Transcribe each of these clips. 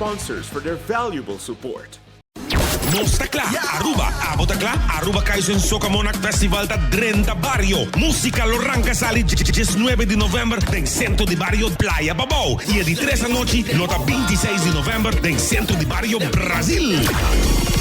sponsors for their valuable support. Nos ta kla, Aruba, abo ta kla? Aruba Kaizen Soca Monarch Festival ta drenta bario! Musica lo ranca sali diesnuebe di november den Centro di Bario Playa Pabou y e di tres anochi lo ta bintiseis di november den Centro di Bario Brazil.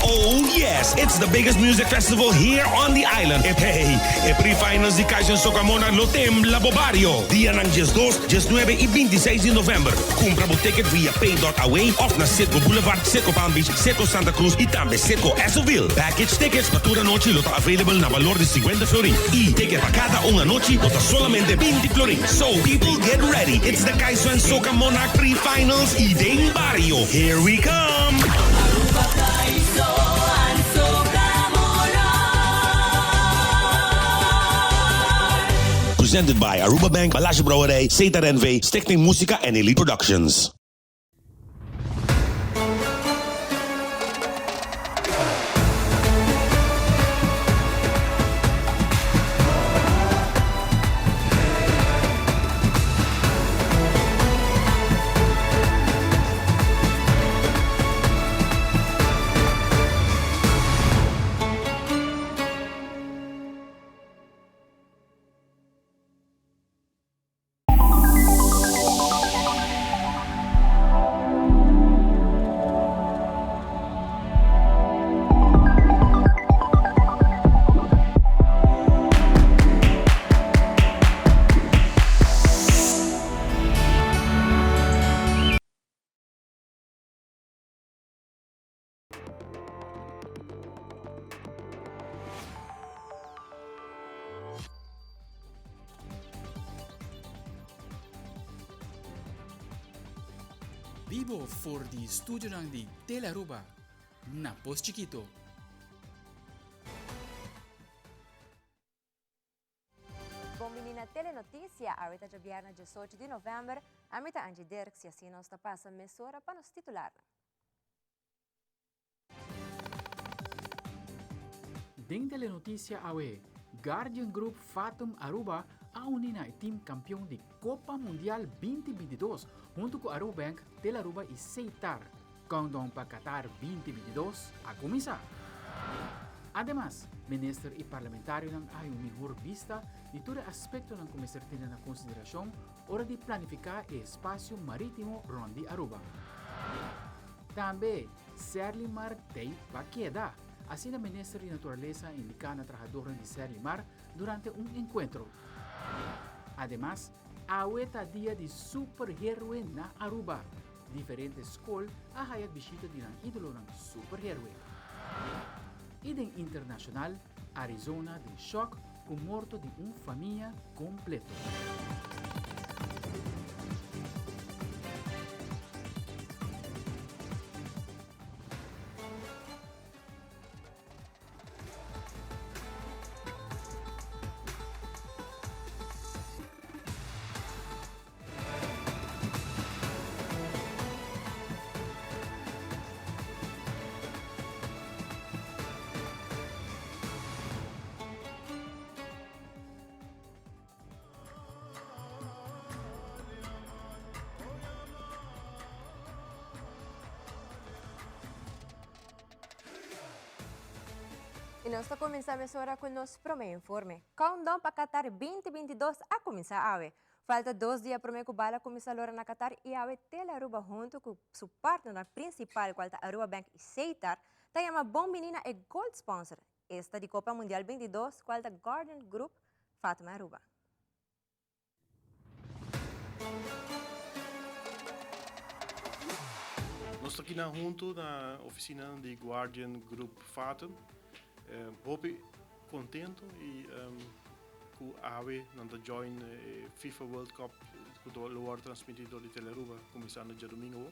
Oh yes, it's the biggest music festival here on the island. E hey, e pre-finals di Kaizen Soca Monarch lo tembla bo bario! Dianan diesdos, diesnuebe y bintiseis di november. Kumpra bo ticket via pay dot away òf na Citgo Boulevard, Citgo Palm Beach, Citgo Santa Cruz y tambe Citgo Essoville. Package tickets pa tur anochi lo ta available na balor di sinkuenta florin y ticket pa kada un anochi lo ta solamente binti florin. So people get ready, it's the Kaiso and Soca Monarch Pre-Finals y den bario, here we come! Aruba Kaiso and Soca Monarch. Presented by Aruba Bank, Balashi Brouwerij, Setar NV, Stichting Musica en Elite Productions. Bibo for di studionan di Telearuba na Pos Chikito. Bon bini na Telenoticia, awe ta djabièrnè diesocho di novèmber, ami ta Angie Dirks i asina nos ta pasa mesora pa nos titularnan. Den Telenoticia awe, Guardian Group Fatum Aruba a uni na e team campeon di Copa Mundial 2022 hunto cu Aruba Bank, Telaruba y Seitar. Countdown pa Qatar 2022 a cuminsa! Ademas, minister y parlamentarionan a hay un mihor bista di tur e aspectonan cu mester tene na consideracion ora di planifica e espacio maritimo rond di Aruba. Tambe, Serlimar t'ei pa keda, asina Minister di Naturalesa a indiká na trahadornan di Serlimar durante un enkuentro. Ademas, awe ta dia di superhéroe na Aruba. Diferente skol a haya bishita di nan ídolonan superhéroe. I den internashonal, Arizona den shòk ku morto di un famia kompleto. Y nos ta cuminsa mesora cu nos prome informe. Countdown pa Qatar 2022 a cuminsa awe. Falta dos dia prome cu bala cuminsa lora na Qatar y awe Tele Aruba hunto cu su partnernan principal cual ta Aruba Bank y Seitar ta yama bon bini na e Gold Sponsor, esta di Copa Mundial 22 cual ta Guardian Group Fatima Aruba. Nos ta kina hunto na oficina di Guardian Group Fatum. Hopi contento y cu awe nan ta join e FIFA World Cup cu lo worde transmiti door di Telearuba cuminsando djadomingo awo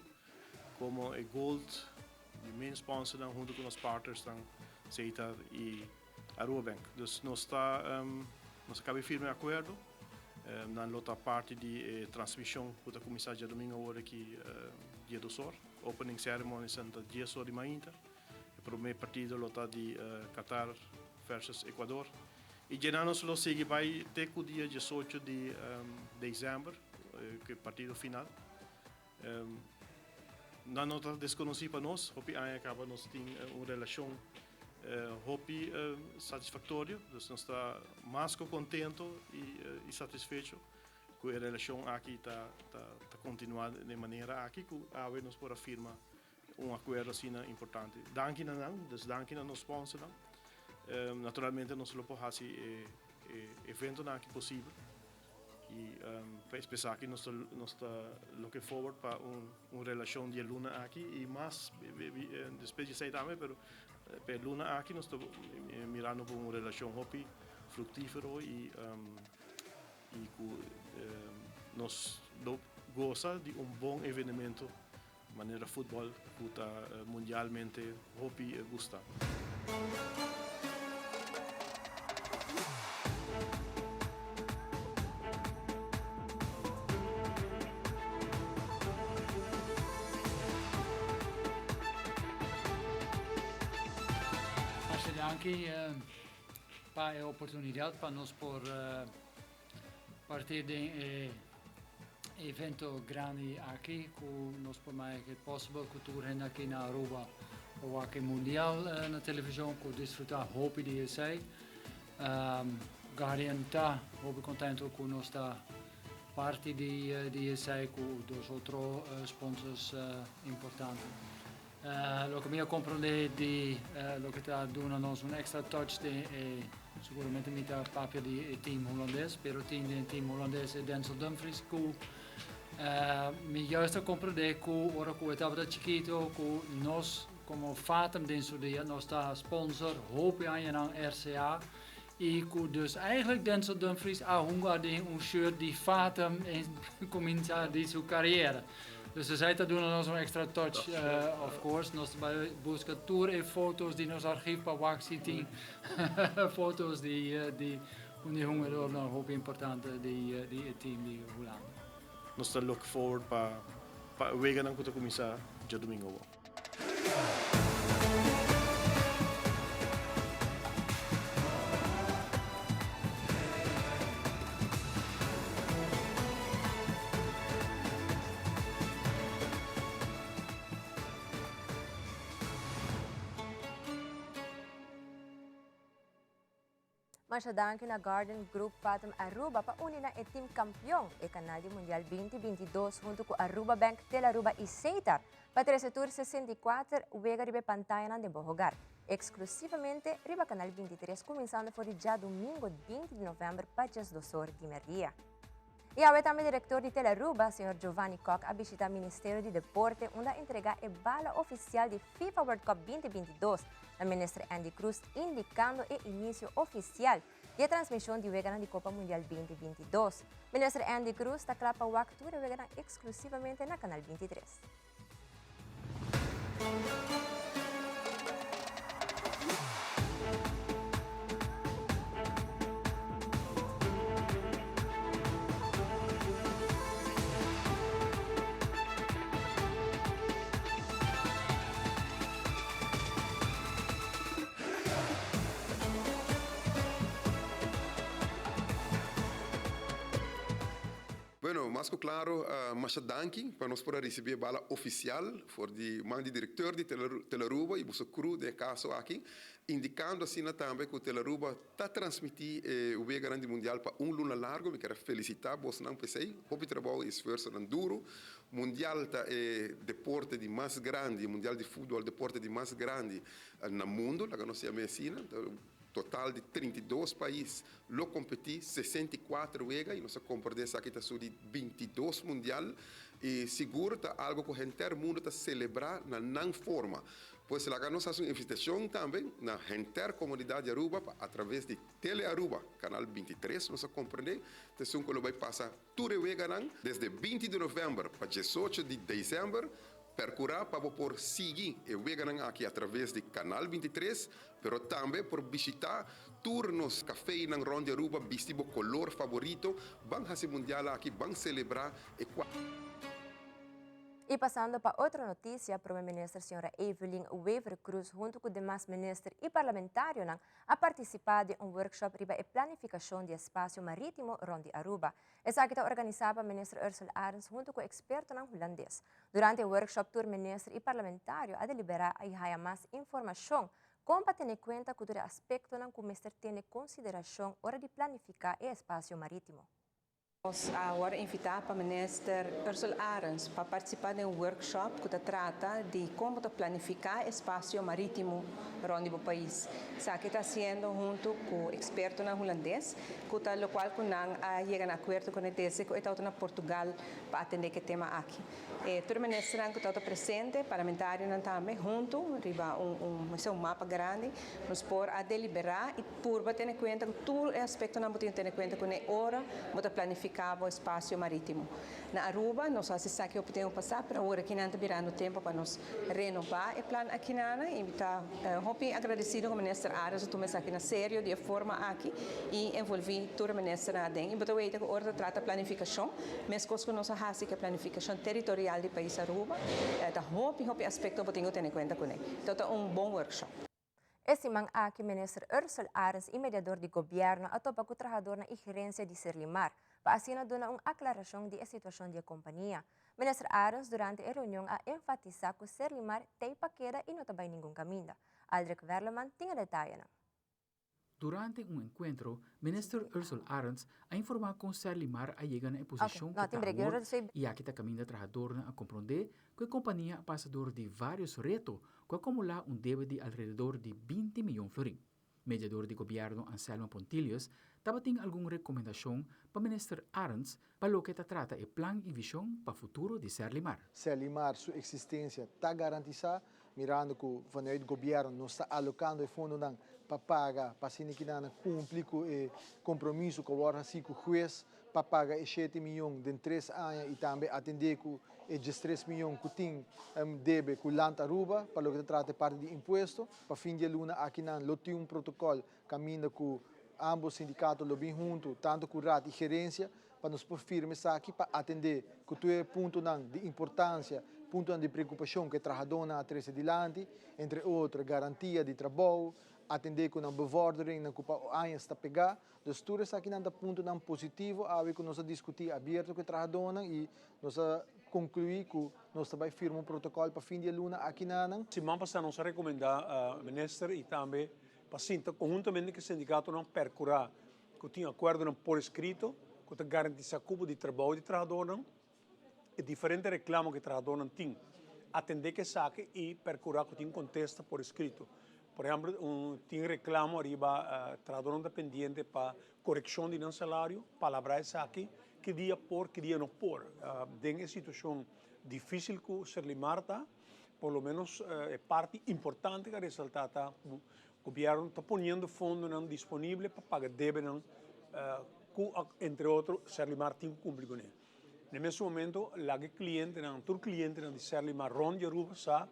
como e gold di main sponsornan hunto cu nos partnersnan Setar y Aruba Bank. Dus nos ta nos a caba di firma e acuerdo nan lo ta parti di e transmision cu ta cuminsa djadomingo awor aki dia dos or. Opening ceremony ta dies or di mainta. E prome partido lo ta di Qatar versus Ecuador. Y djena nos lo sigui bay te cu dia diesocho di december, cu e partido final. Nan no ta deskonosí pa nos, hopi aña kaba nos tin un relashon hopi satisfaktorio, dus nos ta mas ku kontento i satisfecho ku e relashon aki ta kontinuá den e manera aki ku awe nos por a firma un akuerdo asina importante. Danki na nan, dus danki na nos sponsornan. Naturalmente nos lo por hasi e eventonan aki posibel. Y pa es pesaki nos ta nos ta looking forward pa un un relacion di e luna aki y mas despues di esey tambe pero pa e luna aki nos ta mirando pa un relacion hopi fructifero y y cu nos lo goza di un bon evenemento Manera futbol cu ta mundialmente hopi gusta. Masha danki pa e oportunidad pa nos por parti den e evento grandi aki ku nos por make it possible ku tur hende aki na Aruba por wak e mundial na television ku disfruta hopi di esei. Guardian ta hopi contento ku nos ta parti di di esei ku dos otro sponsors importante. Loke mi a comprende di loke ta duna nos un extra touch den e, seguramente mi ta papia di e team Hulandes, pero tin den e team Hulandes e Denzel Dumfries cu mi juist a comprende cu ora cu e tabata chikito cu nos como Fatum den su dia nos ta sponsor hopi añanan RCA y cu dus eigenlijk Denzel Dumfries a hunga den un shirt di Fatum en cuminsa di su carriera. Dus esei ta duna nos un extra touch of course. Nos ta bai busca tur e foto's di nos archief pa wak si tin foto's di di un di hungadornan hopi importante di di e team di Hulanda. Nos ta look forward pa pa e weganan ku ta kuminsá djadumingu awor. Masha danki na Garden Group Fatum Aruba pa uni na e team campeon e canal di Mundial 2022 hunto cu Aruba Bank, Telaruba y Seitar pa trece tur 64 wega riba e pantayanan den bo hogar. Exclusivamente riba canal 23 cuminsando for di djadomingo 20 di november pa 12 or di merdia. Y awe tambe director di Telaruba, señor Giovanni Kock a bishita Ministerio di Deporte unda a entrega e bala oficial di FIFA World Cup 2022 na Minister Andy Croes indicando e inicio oficial di e transmision di weganan di Copa Mundial 2022. Minister Andy Croes ta cla pa wak tur e weganan exclusivamente na Canal 23. Bueno, mas cu claro, masha danki pa nos por a ricibi e bala oficial for di man di directeur di Telaruba y boso crew den e caso aki, indicando asina tambe cu Telaruba ta transmiti e weganan di Mundial pa un luna largo. Mi kier a felicita bosnan p'esey. Hopi trabou y esfuersonan duro. Mundial ta e deporte di mas grandi, Mundial di futbol, deporte di mas grandi na mundo, laga nos yam'e asina. Total di 32 pais lo kompetí 64 wega i nos a komprendé esaki ta su di 22 mundial i sigur ta algu ku henter mundu ta selebrá na nan forma. Pues laga nos hasi un invitashon tambe na henter komunidat di Aruba pa atraves di Tele Aruba, kanal 23 nos a komprendé ta esun ku lo bai pasa tur e weganan desde 20 di novèmber pa 18 di desèmber. Percura pa bo por sigui e weganan aki a traves di Canal 23, pero tambe por bishita tur nos cafenan rond di Aruba bisti bo color favorito, ban haci mundial aki, ban celebra e. Y pasando pa otro noticia, Prome Minister Sra. Evelyn Wever-Croes hunto cu demas minister y parlamentarionan a participa den un workshop riba e planificacion di espacio maritimo rond di Aruba. Esaki ta organisa pa Minister Ursell Arends hunto cu expertonan Hulandes. Durante e workshop tur minister y parlamentario a delibera y haya mas informacion con pa tene cuenta cu tur e aspectonan cu mester tene consideracion ora di planifica e espacio maritimo. Nos a wordo invita pa Minister Ursell Arends pa participa den un workshop cu ta trata di con ta planifica espacio maritimo rond di pais. Esaki ta haciendo hunto cu expertonan Hulandes, cu ta locual cu nan a yega na acuerdo cu e cu ta na Portugal pa atende e tema aki. Tur minister cu ta presente, parlamentarionan tambe, hunto, riba un mapa grandi, nos por a delibera y por tene cuenta cu tur aspectonan bo tene cuenta cu ora bo ta planifica e espacio maritimo. Na Aruba, nos a sa cu tin pasa, pero awor aki nan ta birando tempo pa nos renoba e plan aki nan y ta hopi agradecido cu Minister Arends a tuma esaki na serio di forma aki y envolvi tur minister aden. Y bo ta weta cu ora trata planificacion, mescos cu nos a haci cu planificacion territorial di pais Aruba, ta hopi hopi aspecto bo tin tene cuenta cu ne. Anto, ta un bon workshop. E siman aki Minister Ursell Arends y mediador di gobierno a topa cu trahadornan y gerencia di Serlimar, pa asina duna un aclaracion di e situacion di e compania. Minister Arends durante e reunion a enfatisa cu Serlimar t'ey pa keda y no ta bay ningun caminda. Aldrich Werleman tin detaye. Durante un encuentro, Minister Ursell Arends a informa cu Serlimar a yega na e posicion No, cu tin break. Ta y aki ta caminda trahadornan a comprende cu e compania a pasa door di varios reto cu a acumula un debe di alrededor di 20 miyon florin. Mediador di gobierno Anselmo Pontilius tabatin algun recomendacion pa Minister Arends pa loke ta trata e plan y vision pa futuro di Serlimar. Serlimar, su existencia ta garantisa, mirando cu vanuit gobierno nos ta alocando fondonan pa paga, pa asina cu cumpli cu e compromiso cu awor asina cu hues pa paga 7 miyon den 3 aña y tambe atende cu e 3 miyon cu tin debe cu Land Aruba, pa loke ta trata parti di impuesto, pa fin di luna aki nan lo tin un protocol caminda cu ambos sindicato lo bin hunto, tanto cu raad y gerencia, pa nos por firma esaki, pa atende cu tur puntonan di importancia, puntonan di preocupacion cu trahadornan a trece dilanti, entre otro, garantia di trabou, atende cu e bevordering na cu aña ta pega. Dus tur esakinan ta puntonan positivo, awe cu nos a discuti abierto cu trahadornan y nos a conclui cu nos ta bay firma un protocol pa fin di luna aki nan. Siman pasa nos a recomenda minister y tambe pa sinta conhuntamente cu sindicatonan percura cu tin acuerdo por escrito cu ta garantisa cupo di trabou di trahadornan y diferente reclamo cu trahadornan tin. Atende cu esaki y percura cu tin contesta por escrito. Por ehempel, tin reclamo ariba trahadornan ta pendiente pa coreccion di nan salario, palabra esaki, ki dia por, ki dia no por. Den e situacion dificil cu Serlimar ta, por lo menos e parti importante cu a resalta ta gobierno ta poniendo fondonan disponibel pa paga debenan cu, entre otro, Serlimar tin cu cumpli cu ne. Na mesun momento, laga clientenan, tur clientenan di Serlimar rond di Aruba sa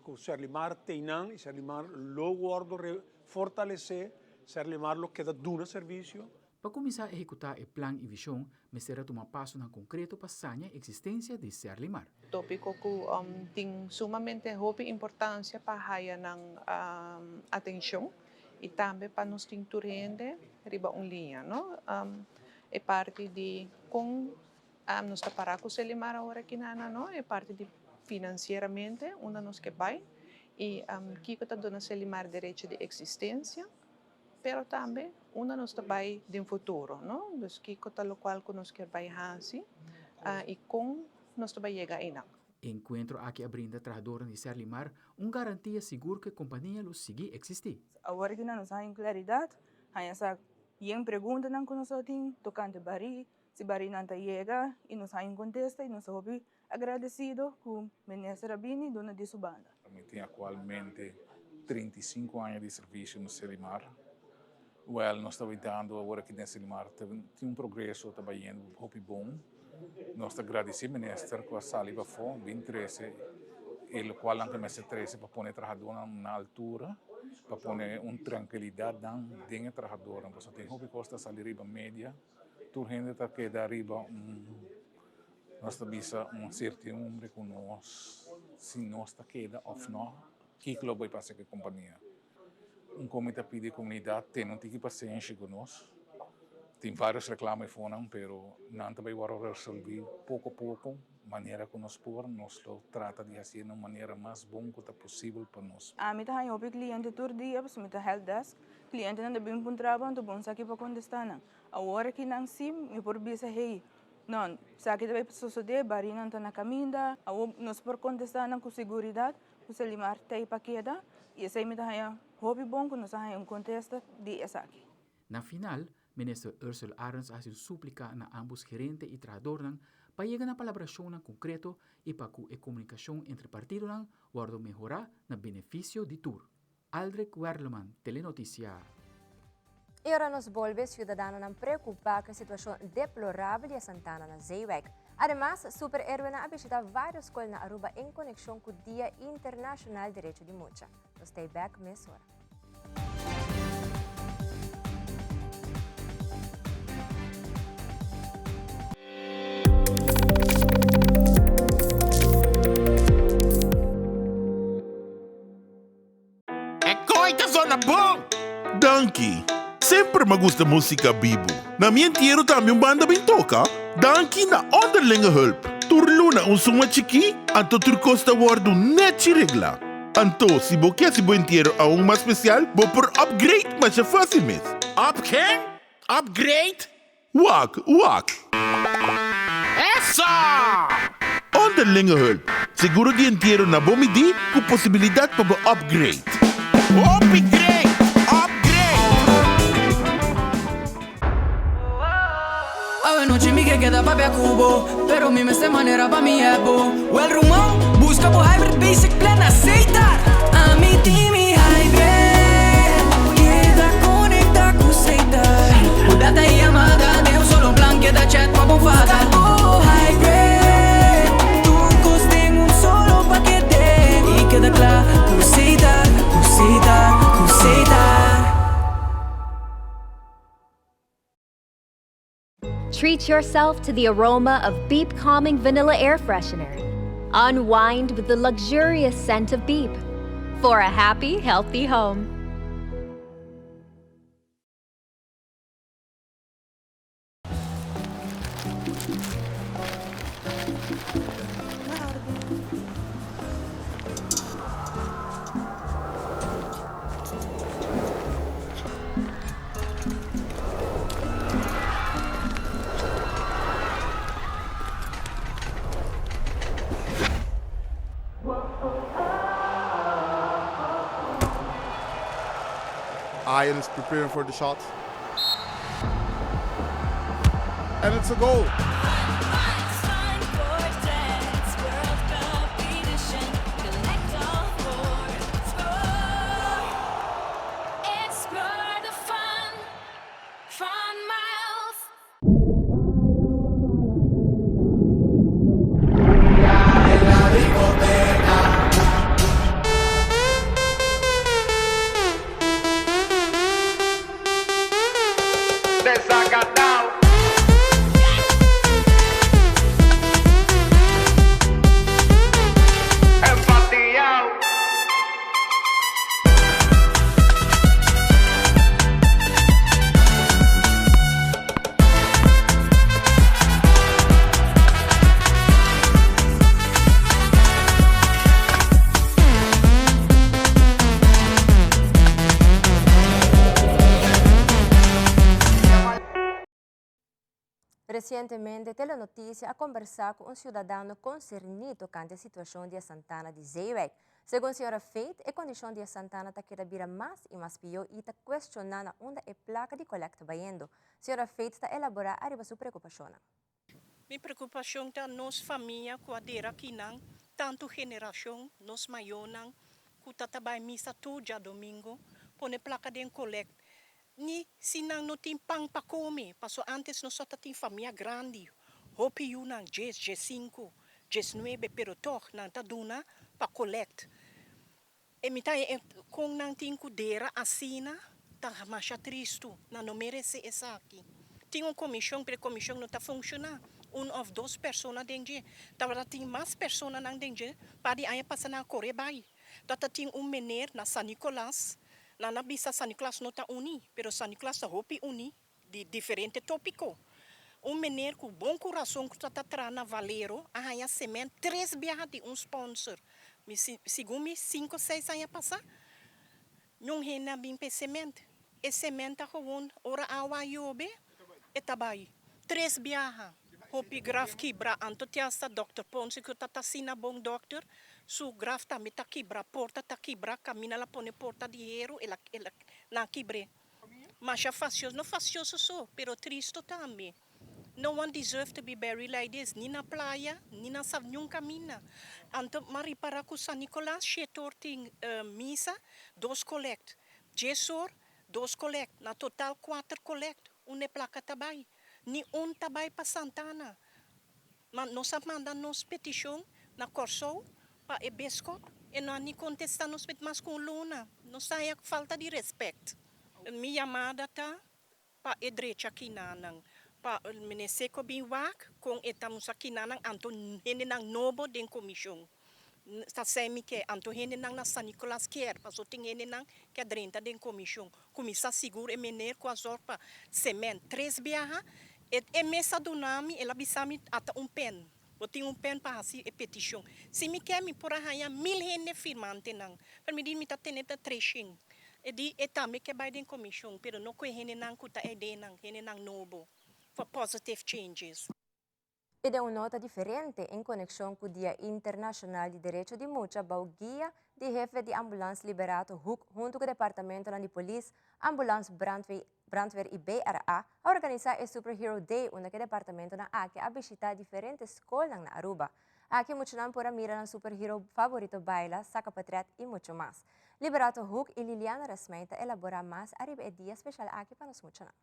cu Serlimar t'ey nan y Serlimar lo wordo fortalece, Serlimar lo keda duna servicio. Pa cuminsa ehecuta e plan y vision, mester a tuma pasonan concreto pa saña existencia di Serlimar. Topico cu tin sumamente hopi importancia pa haya nan atencion y tambe pa nos tin tur hende riba un liña, no? E parti di con nos ta para cu Serlimar awor aki nan, no? E parti di financieramente, unda nos kier bay y kico ta duna Serlimar derecho di existencia, pero tambe unda nos ta bay den futuro, no? Dus kico ta locual cu nos kier bay hasi y con nos ta bay yega eynan. Encuentro aki a brinda trahadornan di Serlimar un garantia sigur cu e compania lo sigui existi. Awor cu nos tin claridad, esa yen preguntanan cu nos tin tocante bari, si bari nan ta yega y nos tin contesta y nos ta agradecido cu minister a bini duna di su banda. Mi tin actualmente 35 aña di servicio na Serlimar. Well, nos ta wetando awor aki na Serlimar, tin un progreso, ta bayendo hopi bon. Nos ta gradici minister cu a sali pafo, bin trece, y locual nan mester trece pa pone trahador na altura, pa pone un trankilidad den trahador. Pasobra tin hopi cos ta sali riba media, tur hende ta keda riba un. Nos ta bisa un sertidumbre ku nos si nos ta keda òf no, kiko lo bai pasa ku e kompania. Un kon mi ta pidi komunidat tene un tiki pasenshi ku nos. Tin vários reklamo e fonan, pero nan ta bai wòrdu resolví poko poko, manera ku nos por. Nos lo trata di hasié na un manera mas bon ku ta posibel pa nos. Ami ta haña hopi kliente tur dia pasobra mi ta helpdesk. Klientenan ta bin puntra bo, anto bo no sa ki pa kontestá nan. Awor aki nan sí mi por bisa hey, no, esaki ta bai sosodé, barinan ta na kaminda. Awor nos por kontestá nan ku seguridat ku Selimar ta ei pa keda i esei mi ta haña hopi bon ku nos a haña un kontesta di esaki. Na final, Minister Ursell Arends a hasi un súplika na ámbos gerente i trahadornan pa yega na palabrashonnan konkreto i pa ku e komunikashon entre partidonan wòrdu mehorá na benefisio di tur. Aldrich Werleman, Telenoticia. I ora nos bolbe, siudadanonan preokupá ku e situashon deplorabel di e santana na Zeewijk. Ademas, superhéroenan a bishitá vários skol na Aruba en konekshon ku Dia Internashonal Derecho di Mucha. Nos ta ei bèk mesora. E koi ta zona bon! Danki! Semper m'a gusta musica bibu. Na mi entiero tambe un banda bin toca. Danki na Onderlinge Hulp. Tur luna un suma chikí, anto tur kos ta wordu nechi reglá. Anto, si bo ke hasi bo entiero aun mas spesial, bo por upgrade masha fácil mes. Up ken? Upgrade? Wak, wak. Eso! Onderlinge hulp, seguro di entiero na bo midí ku posibilidat pa bo upgrade. Hopi great! Upgrade! Awe nochi mi ke keda papia ku bo Pero mi mester manera pa mi hèp bo Well ruman, buska bo hybrid basic plan na Setar Ami tin mi hybrid Keda konekta ku Setar Ku data i yamada den un solo plan Keda chat pa bo fada Buska bo hybrid Tur kos den un solo pakete I keda kla ku Setar, ku Setar, ku Setar. Treat yourself to the aroma of Beep Calming Vanilla Air Freshener. Unwind with the luxurious scent of Beep for a happy, healthy home. Ian is preparing for the shot. And it's a goal. Resientemente Telenoticia a kombersá ku un siudadano konserní tokante e situashon di e santana di Zeewijk. Segun señora Faith, e kondishon di e santana ta keda bira mas i mas pió i ta kuestioná na unda e plaka di kolèkta bayendo. Señora Faith ta elaborá ariba su preokupashonnan. Mi preokupashon ta nos famia ku a dera akinan tantu generashon, nos mayornan ku ta ta bai misa tur djadomingo, pone plaka den kolèkt. Ni si nan no tin pan pa kome, paso antes nos a ta tin famia grandi, hopi yunan, djes, djesinku, djesnuebe, pero tog nan ta duna pa kolèkt. E mi ta e kon nan tin ku dera asina ta masha tristu, nan no merese esaki. Tin un komishon, pero e komishon no ta funshoná. Un òf dos persona den dje. Tabata tin mas personanan den dje, par di aña pasa nan a kore bai. Tata tin un meneer na San Nicolas, nan a bisa San Nicolas no ta uni, pero San Nicolas ta hopi uni di diferente topico. Un meneer cu bon curason cu ta traha na Valero a haña cement tres biaha di un sponsor. Mi segun mi cinco seis aña pasa, ñun hende a bin p'e cement. E cement ta gewoon ora awa a yobe e ta bay. Tres biaha. Hopi graf kibra anto te hasta dokter Ponce cu ta ta asina bon dokter su graf tambe ta kibra porta ta kibra caminda la pone porta di hero el a el a nan a kibr'e. Masha fastioso no fastioso so pero tristo tambe. No one deserve to be buried like this ni na playa ni na sa niun caminda. Anto m'a ripara cu San Nicolas shetor tin misa dos collect djesor dos collect na total cuater collect un e placa ta bay. Ni un ta bai pa Santana. Ma nos a manda nos peticion na Corsou pa e biscop e no a ni contesta nos met mas cu un luna. Nos ta haña falta di respect. Mi yamada ta pa e drecha kinanan, pa Minister cu bin wak con e ta musa kinanan anto hendenan nobo den comision. Ta sey mi ke anto hendenan na San Nicolas kier paso tin hendenan ke a drenta den comision. Cuminsa sigur e meneer cu a zorg pa cement tres biaha e e mes a duna mi el a bisa mi ata un pen bo tin un pen pa haci e peticion si mi ke mi por a haya mil hende firmantenan pero mi di mi ta tene ta treshen e di e tambe ke bay den comision pero no cu e hendenan cu ta eydenan hendenan nobo for positive changes. I den un nota diferente en konekshon ku Dia Internashonal di Derecho di Mucha bou guia di hefe di ambulans Liberato Hoek huntu ku departamentonan di polis, ambulans, brandweer i BRA a organisá e Superhero Day unda ku e departamentonan aki a bishitá diferente skolnan na Aruba. Aki muchanan por a mira nan superhero favorito baila, saka patret i mucho mas. Liberato Hoek i Liliana Rasmijn ta elaborá mas ariba e dia speshal aki pa nos muchanan.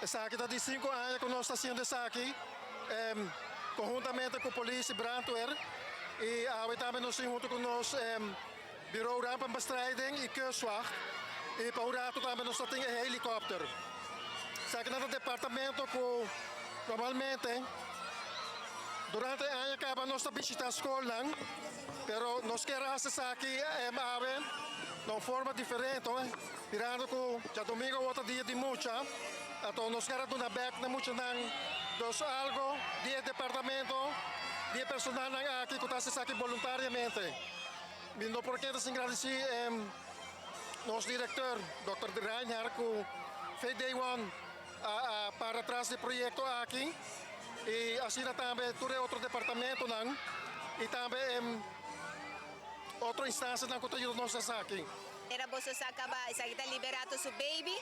Esaki ta di sinku aña ku nos ta hasiendo esaki konhuntamente ku polis i brandweer i awe tambe nos tin huntu ku nos Bureau Rampenbestrijding i Kustwacht i pa un ratu tambe nos ta tin e helikòpter. Esaki nan ta departamento ku normalmente durante e aña kaba nos ta bishita skolnan, pero nos kier hasi esaki awe na un forma diferente, mirando ku djadomingo awor ta dia di mucha, anto nos kier a duna bèk na muchanan dos algo di e departamento, di e personalnan aki ku ta hasi esaki boluntariamente. Mi no por keda sin gradisí nos direktor, dòkter Reinhard, ku fe day one a para tras di e proyekto aki i asina tambe tur e otro departamentonan i tambe otro instansianan ku ta yuda nos esaki. Era boso sa caba esaki ta Liberato su baby.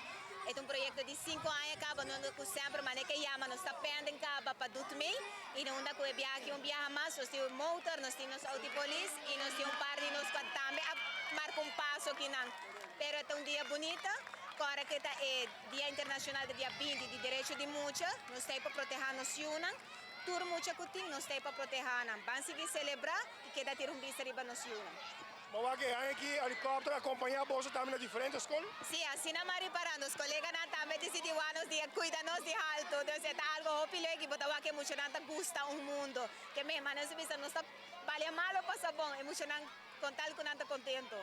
E ta un proyecto di cinco aña caba no unda cu semper mane ke yama nos ta pending caba pa doet mee y no unda cu e biaha aki un biaha mas nos tin un motor nos tin nos auto di polis y nos tin un par di nos cu a tambe a marca un paso akinan pero e ta un dia bunita cora cu ta e dia internacional di dia binti di derecho di mucha nos ta ey pa proteha nos yunan tur mucha cu tin nos ta ey pa proteha nan ban sigui celebra y keda tira un bista riba nos yunan. Bo wak e aña aki helikòpter a kompañá boso tambe na diferente skol? Sí, asina m'a ripará. Nos koleganan tambe disidí wak nos di kuida nos di haltu. Dus e ta algu hopi leuk i bo ta wak e muchanan ta gusta un mundu. Ke mi hermana su bisa nos ta balia malo pasa bon, e muchanan kon tal ku nan ta kontentu.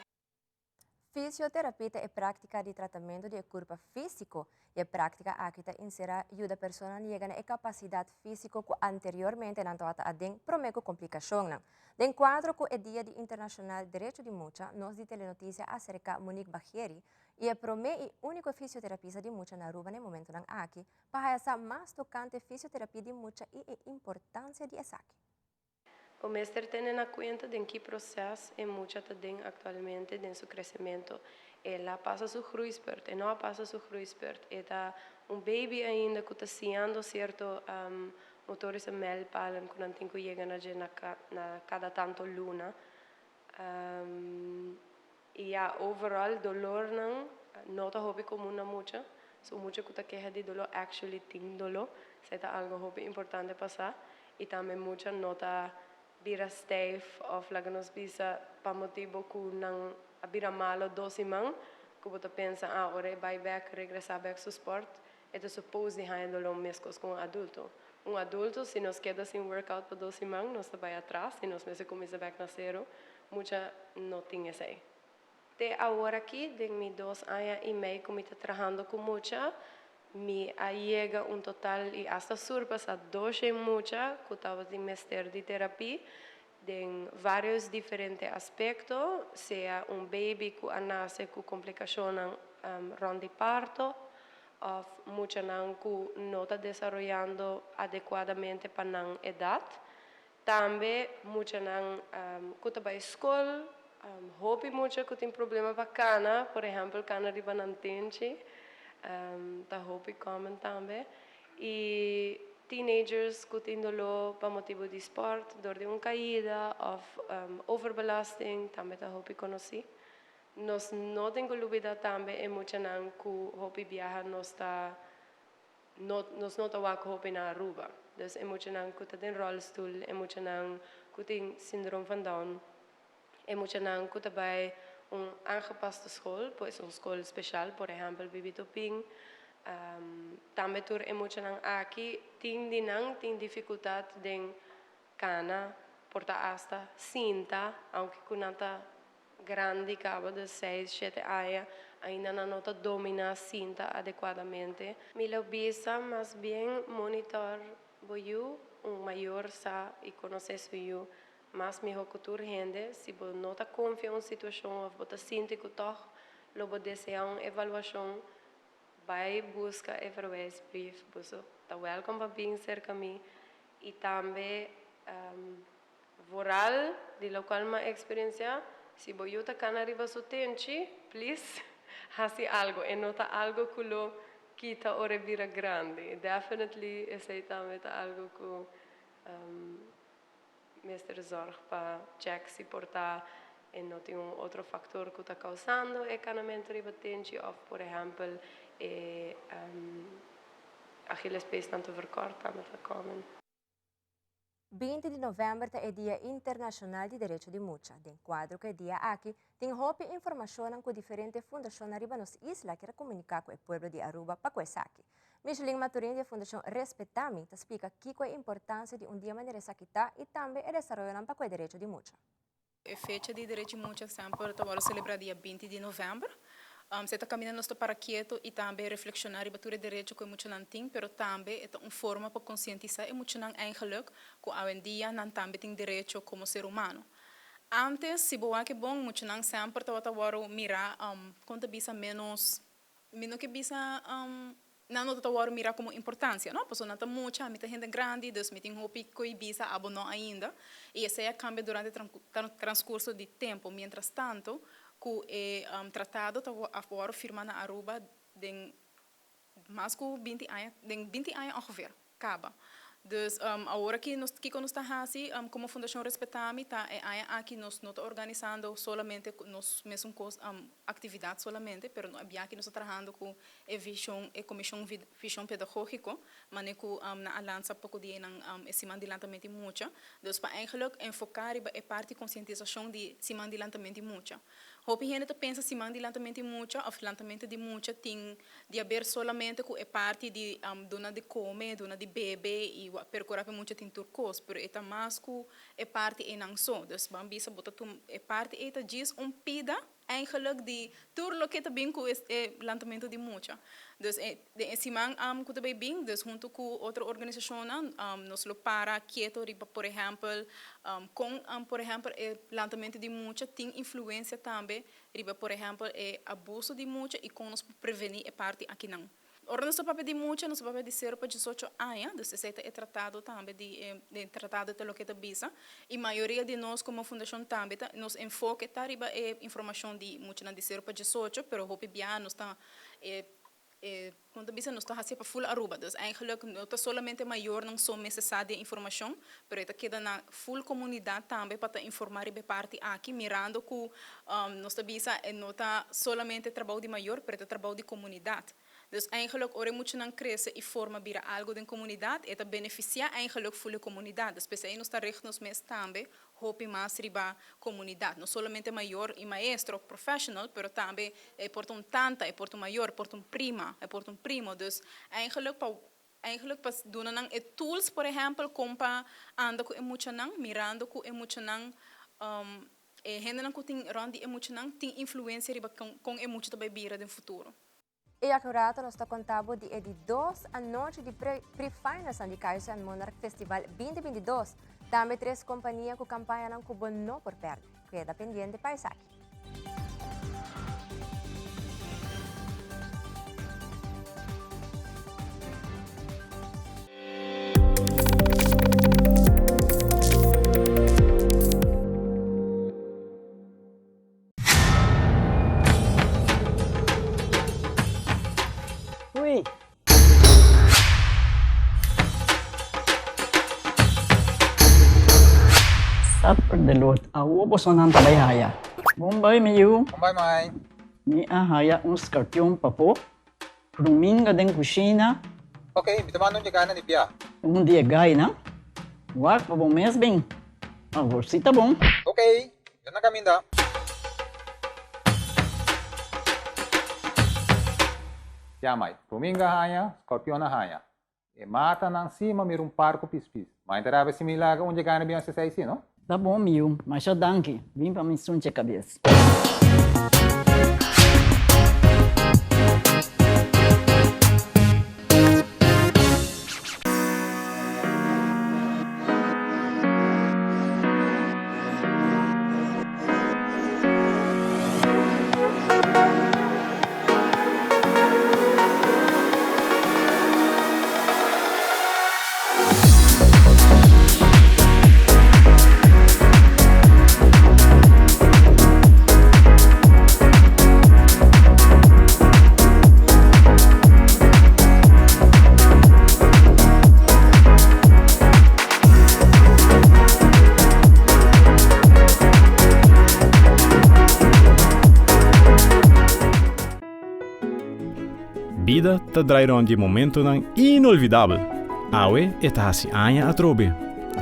Fisioterapia ta e práktika di tratamentu di e kurpa físiko I e práktika aki ta enserá yuda personanan yega na e kapasidat físiko ku anteriormente nan tabata aden promé ku komplikashonnan. Den kuadro ku e Dia di Internashonal Derecho di Mucha, nos di Telenotisia a aserká Monique Bagieri i e promé i úniko fisioterapista di mucha na Aruba na e momentunan aki pa haya sa mas tokante fisioterapia di mucha i e importansia di esaki. Bo mester tene na cuenta den ki proces e mucha ta den actualmente den su crecemento. El a pasa su groeispurt, e no a pasa su groeispurt, e ta un baby ainda cu ta siñando cierto motorische mijlpalen cu nan tin cu yega na dje na na cada tanto luna. Y ya, overall dolornan no ta hopi comun na mucha. So mucha cu ta keha di dolor actually tin dolor. Esey ta algo hopi importante pa sa. Y tambe mucha no ta bira stijf of laga nos bisa pa motibo cu nan a bira malo dos siman cu bo ta pensa ah ora e bay bek regresa bek su sport e ta suppose di haña dolor mescos cu un adulto. Un adulto si nos keda sin workout pa dos siman nos ta bay atras y nos mester cuminsa bek na cero. Mucha no tin esey. Te awor aki den mi dos aña y mei cu mi ta trahando cu mucha mi a yega un total y hasta surpasa doshe mucha cu tabatin mester di terapia den varios diferente aspecto, sea un baby cu a nace cu complicacionnan rond di parto of muchanan cu no ta desaroyando adecuadamente pa nan edad. Tambe muchanan cu ta bay scol, hopi mucha cu tin problema pa cana, por ehempel cana riba nan tenchi, ta hopi common tambe. Y teenagers cu tin dolor pa motibo di sport, door di un caida of overbelasting, tambe ta hopi conoci. Nos no tin cu lubida tambe e muchanan cu hopi biaha nos ta no nos no ta wak hopi na Aruba. Dus e muchanan cu ta den rolstoel, e muchanan cu tin syndroom van Down, e muchanan cu ta bay un aangepaste school, pues un school special, por ehempel Bibi Topin. Tambe tur e muchanan aki tin di nan tin dificultad den cana, por ta hasta sinta, aunke cu nan ta grandi caba de seis, shete aña, ainda nan no ta domina sinta adecuadamente. Mi lo bisa mas bien monitor bo yu, un mayor sa y conoce su yu mas miho cu tur hende. Si bo no ta confia un situacion of bo ta sinti cu toch lo bo desea un evaluacion, bay busca e verwijsbrief. Boso ta welcome pa bin cerca mi y tambe vooral di locual m'a experiencia, si bo yu ta cana riba su tenchi, please haci algo. E no ta algo cu lo kita ora e bira grandi. Definitely esey tambe ta algo cu mester zorg pa check si por ta e no tin un otro factor cu ta causando e canamento riba tenchi of por ehempel e Achillespees nan ta verkort tambe ta common. 20 di november ta e Dia Internacional di Derecho di Mucha. Den cuadro cu e dia aki, tin hopi informacion cu diferente fundacion riba nos isla kier comunica cu e pueblo di Aruba pa cu esaki. Micheline Maturin di Fundacion Respetami ta splica kico e importancia di un dia manera esaki ta y tambe e desaroyo pa cu e derecho di mucha. E fecha di derecho di mucha semper ta wordo celebra dia 20 di november. Esey ta caminda nos ta para keto y tambe reflexiona riba tur e derecho cu e muchanan tin, pero tambe ta un forma pa concientisa e muchanan eigenlijk cu awendia nan tambe tin derecho como ser humano. Antes, si bo wak bon, muchanan semper tabata wordo mira con ta bisa menos, mi no kier bisa nan no ta wordo mira como importancia, no? Pasobra nan ta mucha, mi ta hende grandi, dus mi tin hopi cu bisa abo no ainda. Y esey a cambia durante transcurso di tempo. Mientras tanto, cu e tratado ta awor firma na Aruba den mas cu 20 aña, den 20 aña ongeveer, caba. Dus awor aki nos kico nos ta haci como Fundacion Respetami ta e aña aki nos no ta organisando solamente nos mesun cos actividad solamente, pero no aki nos ta trahando cu e vision, e comision vision pedagogico, mane cu nan a lansa poco dia nan e siman di lantamento di mucha. Dus pa eigenlijk enfoca riba e parti concientisacion di siman di lantamento di mucha. Hopi hende ta pensa siman di lantamento di mucha of lantamento di mucha tin di haber solamente cu e parti di duna di come, duna di bebe y percura pa mucha tin tur cos, pero e ta mas cu e parti einan so. Dus ban bisa bo ta e parti ei ta djis un pida eigenlijk di tur loke ta bin cu e lantamento di mucha. Dus e den e siman cu ta bay bin, dus hunto cu otro organisacionnan, nos lo para keto riba por ehempel con por ehempel e lantamento di mucha tin influencia tambe riba por ehempel e abuso di mucha y con nos por preveni e parti akinan. Ora nos ta papia di mucha, nos ta papia di sero pa diesocho aña, dus esei ta e tratado tambe di e den tratado ta loke ta bisa. I mayoria di nos komo fundashon tambe ta nos enfoke ta riba e informashon di muchanan di sero pa diesocho, pero hopi biaha nos ta e e kon ta bisa nos ta hasié pa ful Aruba. Dus eigenlijk no ta solamente mayornan so mester sa di e informashon, pero e ta keda na ful komunidat tambe pa ta informá riba e parti aki, mirando ku nos ta bisa e no ta solamente trabou di mayor, pero e ta trabou di komunidat. Dus eigenlijk ora e muchanan krese i forma bira algu den komunidat, e ta benefisiá eigenlijk ful e komunidat. Dus p'esei nos ta richt nos mes tambe hopi mas riba komunidat. No solamente mayor i maestro òf professional, pero tambe e por ta un tanta, e por ta un mayor, e por ta un prima, e por ta un primo. Dus eigenlijk pa eigenlijk pa duna nan e tools por ehèmpel kon pa anda ku e muchanan, mirando ku e muchanan e hendenan ku tin rònt di e muchanan tin influensia riba kon e mucha ta bai bira den futuro. I aki un rato nos ta konta bo di e di dos anochi di pre-finalsnan di Kaiso and Monarch Festival 2022. Tambe tres kompania ku kampañanan ku bo no por pèrdè. Keda pendiente pa esaki. Ui. Suffer the Lord. Awo bosonan ta bai haya. Bon bai mi yu. Bon bai mai. Mi a haya un scorpion papo. Ruminga den cushina. Ok, mi ta manda un yegana di bia. Un di e gainan. Wak pa bo mes bin. Awor si ta bon. Ok, mi ta na caminda. Ya mai, ruminga haña, scorpion a haña. E matanan si ma mira un par cu pis pis. Ma inta rabia si mi laga un yegana bin haci esey si, no? Ta bon mi yu, masha danki. Bin pa mi sunche cabes. Bida ta drai rond di momentonan inolvidabel. Awe e ta hasi aña atrobe.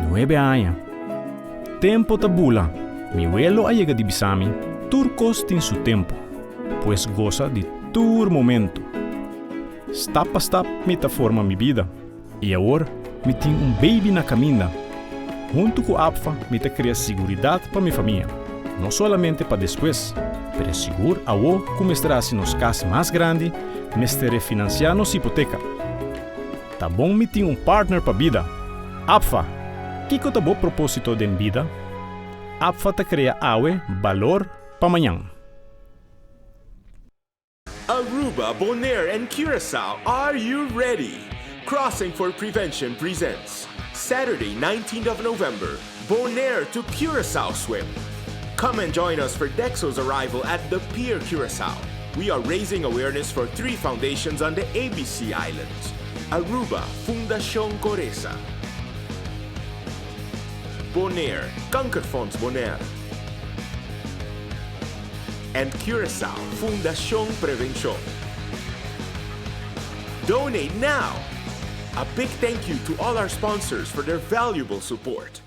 Nuebe aña. Tempo ta bula. Mi welo a yega di bisa mi, tur kos tin su tempo. Pues gosa di tur momento. Stap pa stap mi ta forma mi bida. I awor mi tin un baby na kaminda. Huntu ku APFA mi ta krea siguridat pa mi famia. No solamente pa despues, pero sigur awo ku mester hasi nos kas mas grandi, mester refinansiá nos hipoteka. Ta bon mi tin un partner pa bida. APFA! Kiko ta bo propósito den bida? APFA ta krea awe balor pa mañan. Aruba, Bonaire and Curaçao, are you ready? Crossing for Prevention presents Saturday, 19th of November, Bonaire to Curaçao Swim. Come and join us for Dexo's arrival at the Pier Curaçao. We are raising awareness for three foundations on the ABC Islands. Aruba, Fundación Coresa. Bonaire, Kankerfonds Bonaire. And Curaçao, Fundación Prevención. Donate now! A big thank you to all our sponsors for their valuable support.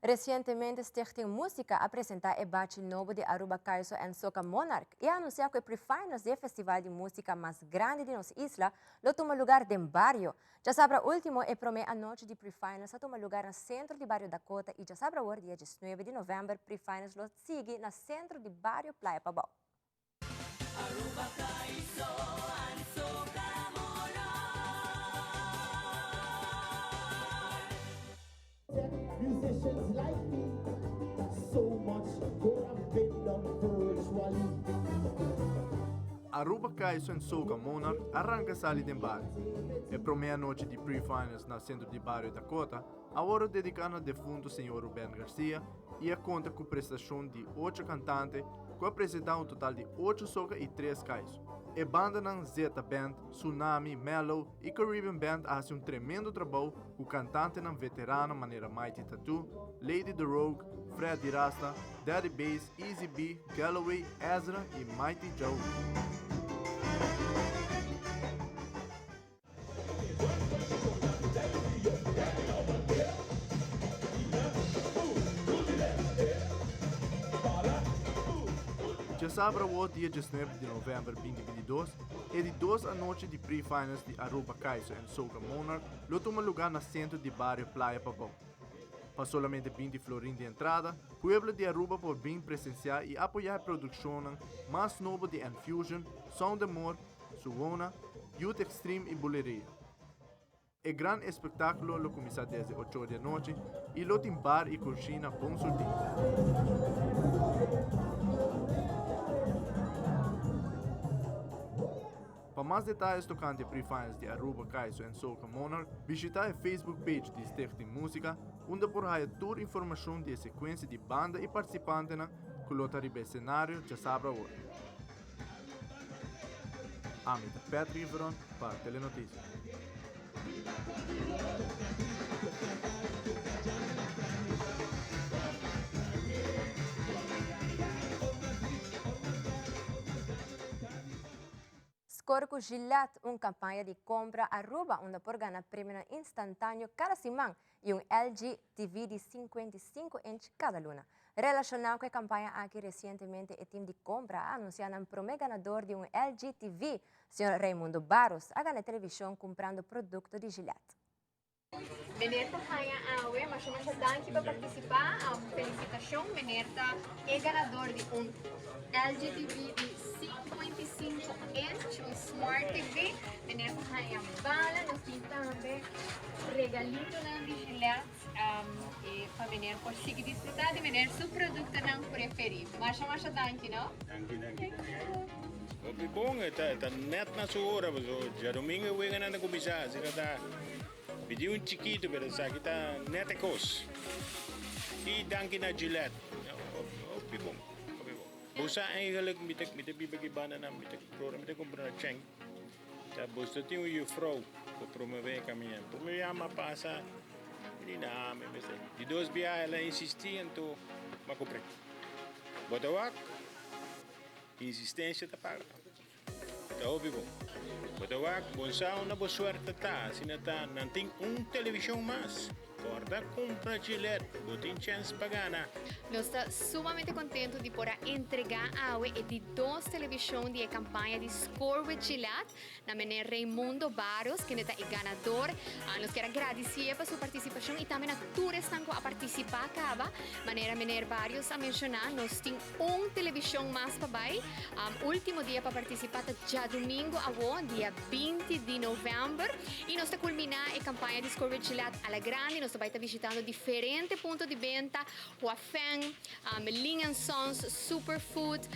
Recientemente Stichting Musica a presenta e bachi nobo di Aruba Kaiso and Soca Monarch y a anuncia cu e pre-finals di e festival di musica mas grandi di nos isla lo tuma lugar den bario. Djasabra ultimo e prome anochi di pre-finals a tuma lugar na centro di bario Dakota y djasabra awor dia diesnuebe di november pre-finals lo sigui na centro di bario Playa Pabao. Aruba Kaiso en Soca Monarch a ranca sali den bario. E prome anochi di pre-finals na Centro di Bario Dakota a worde dedica na defunto señor Ruben Garcia y a conta cu prestacion di ocho cantante cu a presenta un total di ocho soca y tres kaiso. E bandanan Zeta Band, Tsunami, Mellow y Caribbean Band a haci un tremendo trabou cu cantantenan veterano manera Mighty Tattoo, Lady The Rogue, Fred Di Rasta, Daddy Bass, Easy B, Galloway, Ezra y Mighty Joe. Djasabra awor dia diesnuebe di november binti bintidos, e di dos anochi di pre-finals di Aruba Kaiso en Soca Monarch lo tuma luga na centro di bario Playa Pabou. Pa solamente binti florin di entrada, pueblo di Aruba por bin presencia y apoya e produccionnan mas nobo di Enfusion, Sound Amor, Suwona, Youth Extreme y Buleria. E gran espectaculo lo cuminsa desde ocho di anochi y lo tin bar y cushina bon surti. Pa mas detayes tocante e pre-finals di Aruba Kaiso en Soca Monarch, bishita e Facebook page di Stichting Musica, unda por haya tur informacion di e secuencia di banda y participantenan cu lo ta riba e scenario djasabra awor. Ami ta Patrick Veron pa Telenoticia. Score cu Gillette, un campaña di compra Aruba unda por gana premionan instantaneo cada siman y un LG TV di 55 inch cada luna. Relaciona cu e campaña aki recientemente e team di compra a anuncia nan prome ganador di un LG TV, señor Raimundo Barros, a gana e television cumprando producto di Gillette. Meneer ta haña awe masha masha danki pa partisipá. Felisitashon meneer ta e ganador di un LG TV di 55 inch, un smart TV. Meneer ta haña bala, nos tin tambe regalitonan di Gillette e pa meneer por sigui disfrutá di meneer su produktonan preferí. Masha masha danki no. Danki danki danki. Hopi bon e ta net na su ora pasobra djadomingo e weganan ta kuminsá asina ta Pidi un chikitu pero esaki ta net e kos. I danki na Gillette. Hopi bon, hopi bon. Bo sa eigenlijk mi ta mi ta biba aki banda nan mi ta prora mi ta kumpra na Cheng. Ta bo ta tin un juffrouw ku promove e kaminda. Prome bia mi a pasa mi di nah mi mester. Di dos bia el a insisti anto mi a kumpra. Bo ta wak insistencia ta paga. Ta hopi bon. Bo ta wak bon sa unda bo suerte ta, asina ta nan tin un televishon mas. Kòrda kumpra Gillette, bo tin chèns pa gana. Nos ta sumamente contento di por a entrega awe e di dos television di e campaña di Score with Gillette na meneer Raymundo Barros, kende ta e ganador. Nos kier a gradicié pa su participacion y tambe na tur esnan cu a participa caba. Manera meneer Barrios a menciona, nos tin Un televishon mas pa bai. Ultimo dia pa partisipá ta djadumingu awo, dia 20 di novèmber. I nos ta kulminá e kampaña di Score with Gillette a la grande. Nos ta bai ta bishitando diferente punto di benta, Huafeng, Ling and Sons, Superfood.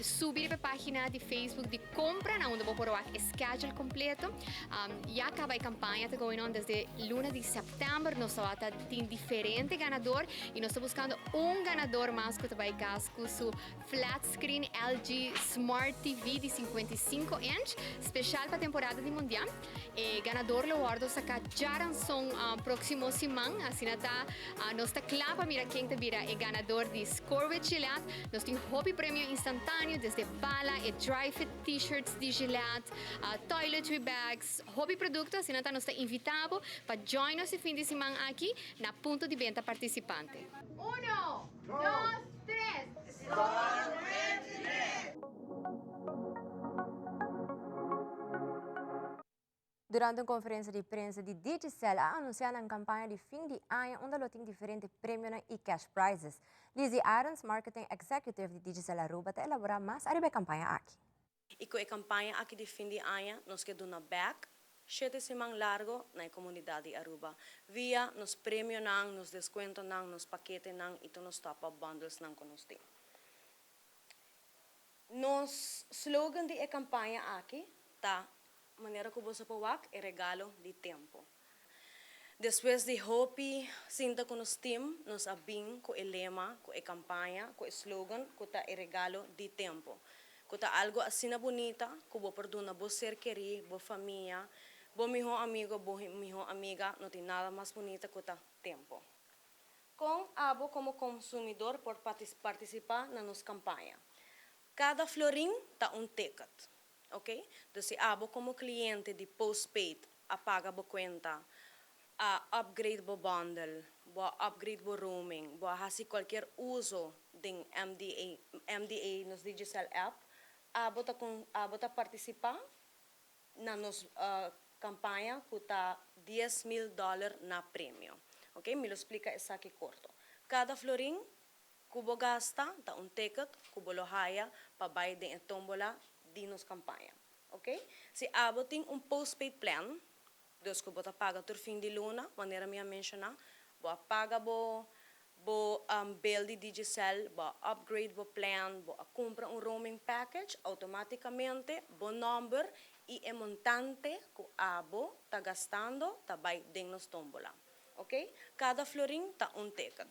Subi riba e página di Facebook di Compra na unda bo por wak e schedule kompleto. Ya kaba e kampaña ta going on desde luna di sèptèmber. Nos tabata tin diferente ganador. Y nos ta buscando un ganador mas cu ta bay cas cu su flat screen LG Smart TV di 55 inch, special pa temporada di Mundial. E ganador lo wordo saca djaranson proximo siman, asina ta nos ta cla pa mira ken ta bira e ganador di Score with Gillette. Nos tin hopi premio instantaneo desde bala, e dry fit t-shirts di Gillette, toiletry bags, hopi producto, asina ta nos ta invita bo pa join nos e fin di siman aki. Na punto di benta partisipante. Uno, dos, tres! Score with Gillette! Durante un conferencia di prensa di Digicel a anuncia nan campaña di fin di aña unda lo tin diferente premionan y cash prizes. Lizzie Arends, Marketing Executive di Digicel Aruba ta elabora mas ariba e campaña aki. I ku e kampaña aki di fin di aña nos ke duna bèk shete siman largo na e komunidat di Aruba via nos premionan, nos deskuentonan, nos paketenan i tur nos top-up bundlesnan ku nos tin. Nos slogan di e campaña aki ta manera cu boso por wak e regalo di tempo. Despues di hopi sinta cu nos team, nos a bin cu e lema, cu e campaña, cu e slogan cu ta e regalo di tempo. Cu ta algo asina bunita cu bo por duna bo ser keri, bo famia, bo miho amigo, bo miho amiga, no tin nada mas bunita cu ta tempo. Con abo como consumidor por participa na nos campaña? Cada florin ta un ticket, ok? Dus si abo como cliente di postpaid a paga bo cuenta, a upgrade bo bundle, bo a upgrade bo roaming, bo a haci cualkier uso den MDA, MDA, nos Digicel app, abo ta abo ta participa na nos campaña cu ta 10,000 dollar na premio. Ok, mi lo splica esaki corto. Cada florin cu bo gasta ta un ticket cu bo lo haya pa bay den e tombola di nos campaña. Ok? Si abo tin un postpaid plan, dus cu bo ta paga tur fin di luna, manera mi a menciona, bo a paga bo bo bill di Digicel, bo a upgrade bo plan, bo a cumpra un roaming package, automaticamente bo number y e montante cu abo ta gastando ta bay den nos tombola. Ok? Cada florin ta un ticket.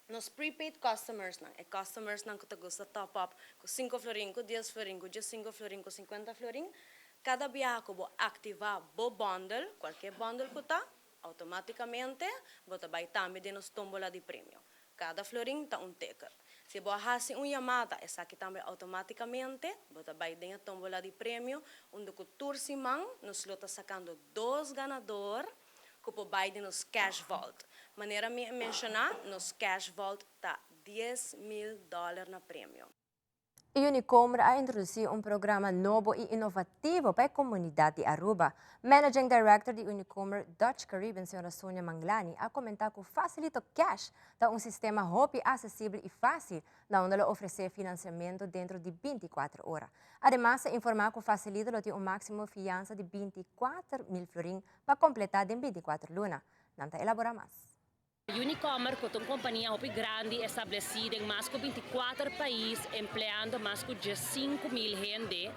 Nos prepaid customers nan, e customers nan cu ta gusta top up cu 5 florin, cu 10 florin, cu 5 florin, cu 50 florin, cada biaha cu bo activa bo bundle, cualkier bundle cu ta, automaticamente bo ta bay tambe den nos tombola di premio. Cada florin ta un ticket. Si bo haci un yamada, esaki tambe automaticamente bo ta bay den tombola di premio, unda cu tur siman nos lo ta sacando dos ganador cu por bay den nos cash vault. Manera mi a menciona, nos cash vault ta 10 mil dollar na premio. Unicomer a introduci un programa nobo y inovativo pa e comunidad di Aruba. Managing Director di Unicomer Dutch Caribbean, Sra. Sonia Manglani, a comenta cu Facilito Cash ta un sistema hopi accesibel y facil, na unda ta ofrece financiamento dentro di 24 ora. Ademas, a informa cu Facilito tin un maximo fiansa di 24 mil florin pa completa den 24 luna. Nan ta elabora mas. Unicomer, cu ta un compania hopi grandi, estableci den mas cu 24 pais, empleando mas cu 5 mil hende,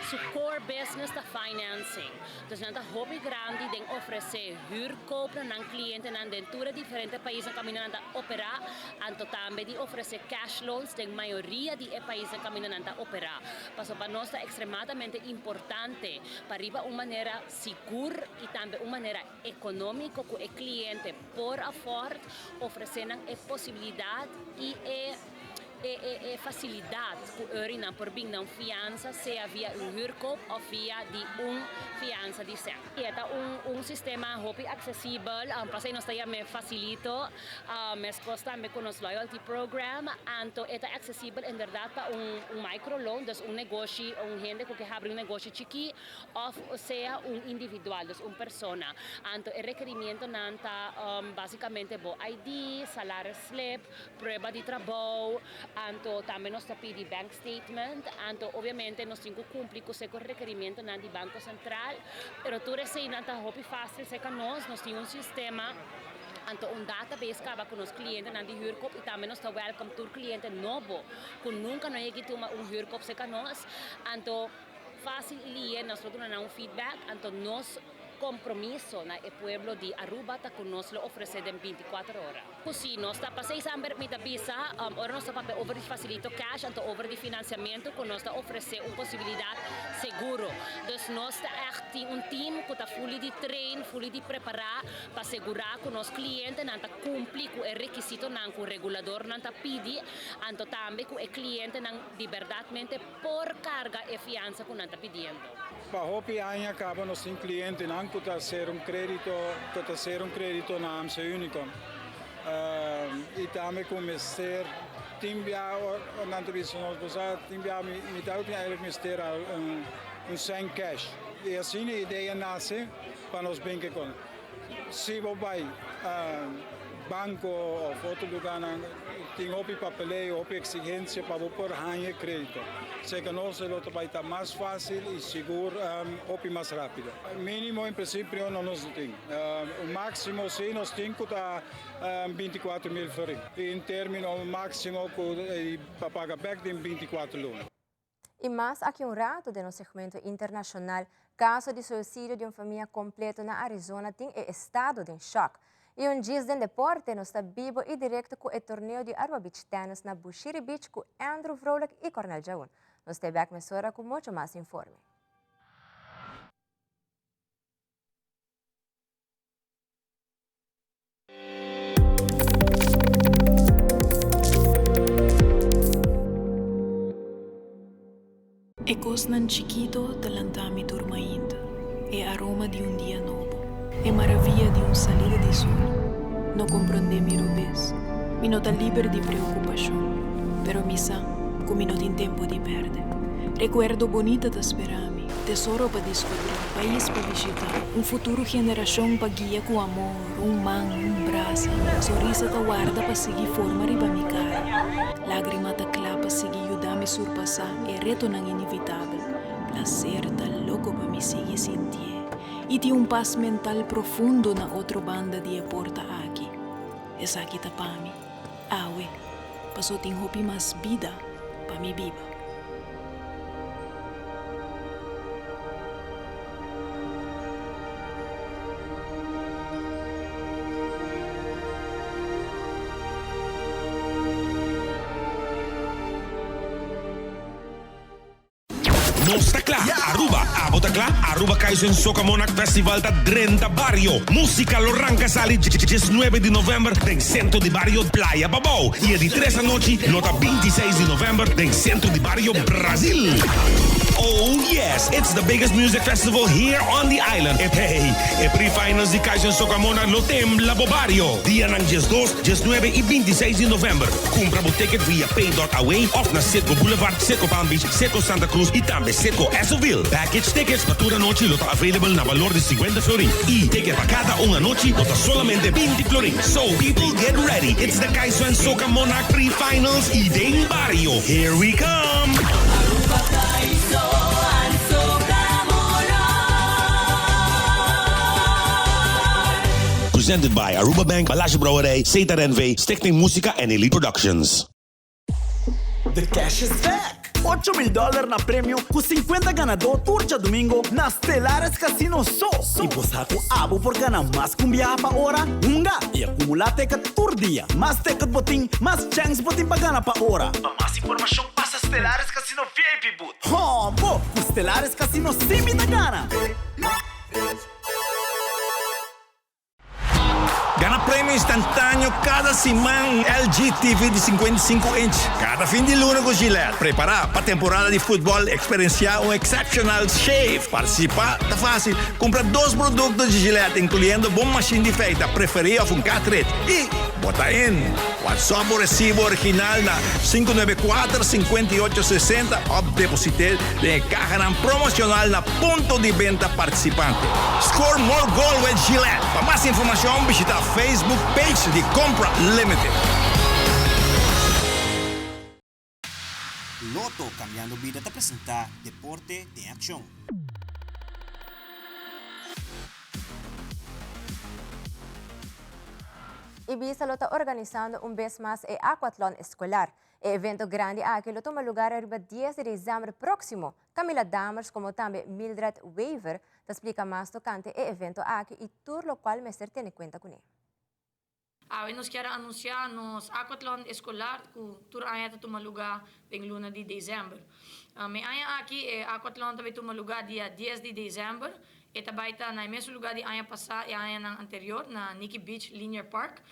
su core business ta financing. Anto, nan ta hopi grandi den ofrece huurkoop na clientenan den tur diferente pais caminda nan ta opera, anto tambe di ofrece cash loans den mayoria di pais caminda nan ta opera. Paso pa nos ta extremadamente importante pa riba un manera sigur y tambe un manera economico cu e cliente por afford ofrece e posibilidad y e facilidad cu nan por bin na fiansa, sea via un huurkoop of via di un fiansa di cen. E ta un sistema hopi accesibel, pasobra nos ta yama Facilito, mescos tambe cu nos loyalty program, anto ta accesibel en berdad pa un microloan, dus un negoshi, un hende cu kier habri un negoshi chikito, of sea un individual, dus un persona. Anto e requerimentonan ta basicamente bo ID, salaris slip, prueba di trabou, anto tambe nos ta pidi bank statement, anto obviamente nos tin cu cumpli cu e requerimentonan di Banco Central, pero tur esey ta hopi facil, serca nos, nos tin un sistema anto un database caba cu nos clientenan di huurkoop y tambe nos ta welcome tur cliente nobo, cu nunca no a yega tuma un huurkoop serca nos, anto facil y nos ta duna un feedback, anto nos compromiso na e pueblo di Aruba ta cu nos lo ofrece den 24 ora. Si nos ta pa semper mi ta bisa, ora nos ta papia over di Facilito Cash, anto over di financiamento, cu nos ta ofrece un posibilidad sigur. Dus nos ta echt un team cu ta fully di train, fully di prepara pa sigura cu nos clientenan ta cumpli cu e requisitonan cu reguladornan ta pidi, anto tambe cu e clientenan di berdadmente por carga e fiansa cu nan ta pidiendo. Pa hopi aña caba nos tin clientenan cu ta cera un credito, cu ta cera un credito na AMC Unicom. Y tambe cu mester tin bia nan ta bisa nos bo tin bia mi ta tin eigenlijk mester un cent cash. Y asina e idea a nace pa nos bin cu si bo bay banco of otro lugar nan tin hopi papeleo, hopi exigencia pa por haya credito. Serca nos lo bay ta mas facil y sigur hopi mas rapido. Minimo en principio no nos tin. O maximo si nos tin cu ta 24 mil florin. En termino maximo pa paga back den 24 luna. Y mas aki un rato den nos segmento internacional, caso di suicidio di un famia completo na Arizona tin e estado den shock. Y un djis den deporte, nos ta bibo y directo cu e torneo di Aruba Beach Tennis na Bushiri Beach cu Andrew Vrolijk y Cornel Djaun. Nos ta bek mesora cu mucho mas informe. E kosnan chikito ta lanta mi tur mainta, e aroma di un dia nobo, e maravia di un salida di sol. No komprondé mi robes, mi no ta liber di preokupashon, pero mi sa ku mi no tin tempu di pèrdè. Rekuerdo bonita ta spera mi, tesoro pa diskubrí, pais pa bishitá, un futuro generashon pa guia ku amor, un man, un brasa, sonrisa ta warda pa sigui forma riba mi kara, lágrima ta kla pa sigui yuda mi surpasá e retonan inevitabel, plaser ta loko pa mi sigui sintié i tin un pas mental profundo na otro banda di e porta aki. Esaki ta pa mi, awe, paso tin hopi mas bida pa mi biba. Nos ta kla! Aruba, abo ta kla? Aruba Kaizen Soca Monarch Festival ta drenta bario! Musica lo ranca sali diesnuebe di november den Centro di Bario Playa Pabou y e di tres anochi lo ta bintiseis di november den Centro di Bario Brasil. Oh yes, it's the biggest music festival here on the island. Hey, e pre-finals di Kaizen Soca Monarch lo tembla bo bario! Dianan diesdos, diesnuebe y bintiseis di november. Cumpra bo ticket via pay dot away of na Citgo Boulevard, Citgo Palm Beach, Citgo Santa Cruz y tambe Citgo Essoville. Package tickets pa tur anochi lo ta available na balor di 50 florin y ticket pa cada un anochi lo ta solamente 20 florin. So people get ready, it's the Kaiso and Soca Monarch Pre-Finals y den Bario, here we come! Aruba Kaiso and Soca Monarch. Presented by Aruba Bank, Balashi Brouwerij, Setar NV, Stichting Musica en Elite Productions. The cash is back! 8000 dollar na premio cu 50 ganador tur djadomingo na Stellaris Casino so! Y bo sa cu abo por gana mas cu un biaha pa ora? Hunga y acumula ticket tur dia! Mas ticket bo tin, mas chance bo tin pa gana pa ora! Pa mas informacion pasa Stellaris Casino VIP booth. Hombo! Cu Stellaris Casino si mi ta gana! Gana premio instantáneo kada siman un LG TV di 55 inch kada fin di luna ku Gillette. Prepará pa temporada di futbòl eksperensiá un exceptional shave. Partisipá ta fásil, kumpra dos produkto di Gillette inkluyendo bo mashin di feita preferí òf un cartridge i bo ta in! WhatsApp bo resibo original na 594 58 60 òf deposit'é den e kahanan promoshonal na punto di benta partisipante. Score more goal with Gillette! Pa mas informashon bishita Facebook page di Compra Limited. Lotto Cambiando Bida ta presenta Deporte den Accion. Ibisa lo ta organisando un bes mas e Aquathlon Escolar. E evento grandi aki lo tuma lugar ariba dies di december proximo. Camila Damers como tambe Mildred Wever ta splica mas tocante e evento aki y tur locual mester tene cuenta cune. Awe nos kier a anuncia nos Aquathlon Escolar cu tur aña ta tuma luga den luna di december. E aña aki e Aquathlon ta bay tuma luga dia dies di december. E ta bay ta na e mesun luga di aña pasa e añanan anterior na Nikki Beach Linear Park.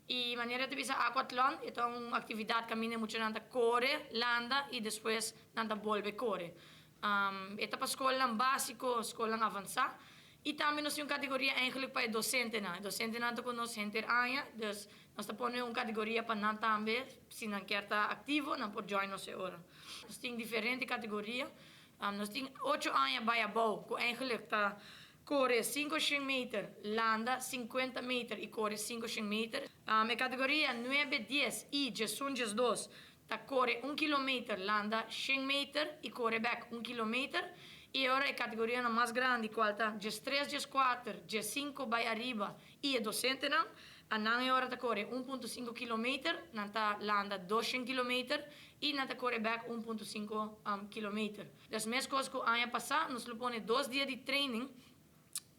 Y manera ta bisa Aquathlon e ta un actividad caminda e muchanan ta core, landa y despues nan ta bolbe core. E ta pa scolnan basico, scolnan avansa y tambe nos tin un categoria eigenlijk pa e docentenan. E docentenan ta cu nos henter aña, dus nos ta pone un categoria pa nan tambe, si nan kier ta activo nan por join nos e ora. Nos tin diferente categoria, nos tin ocho aña bay abou cu eigenlijk ta Kore 500 meter, landa 50 meter i kore 500 meter. E kategoria nuebe, dies i djesun, djesdos ta kore un kilometer, landa shen meter i kore bèk un kilometer. I ora e kategorianan mas grandi kual ta djestres, djeskuater, djesinku bai ariba i e dosentenan. Anan e ora ta kore 1.5 kilometer, nan ta landa 200 kilometer i nan ta kore bèk 1.5 kilometer. Dus meskos ku aña pasá, nos lo pone dos dia di training.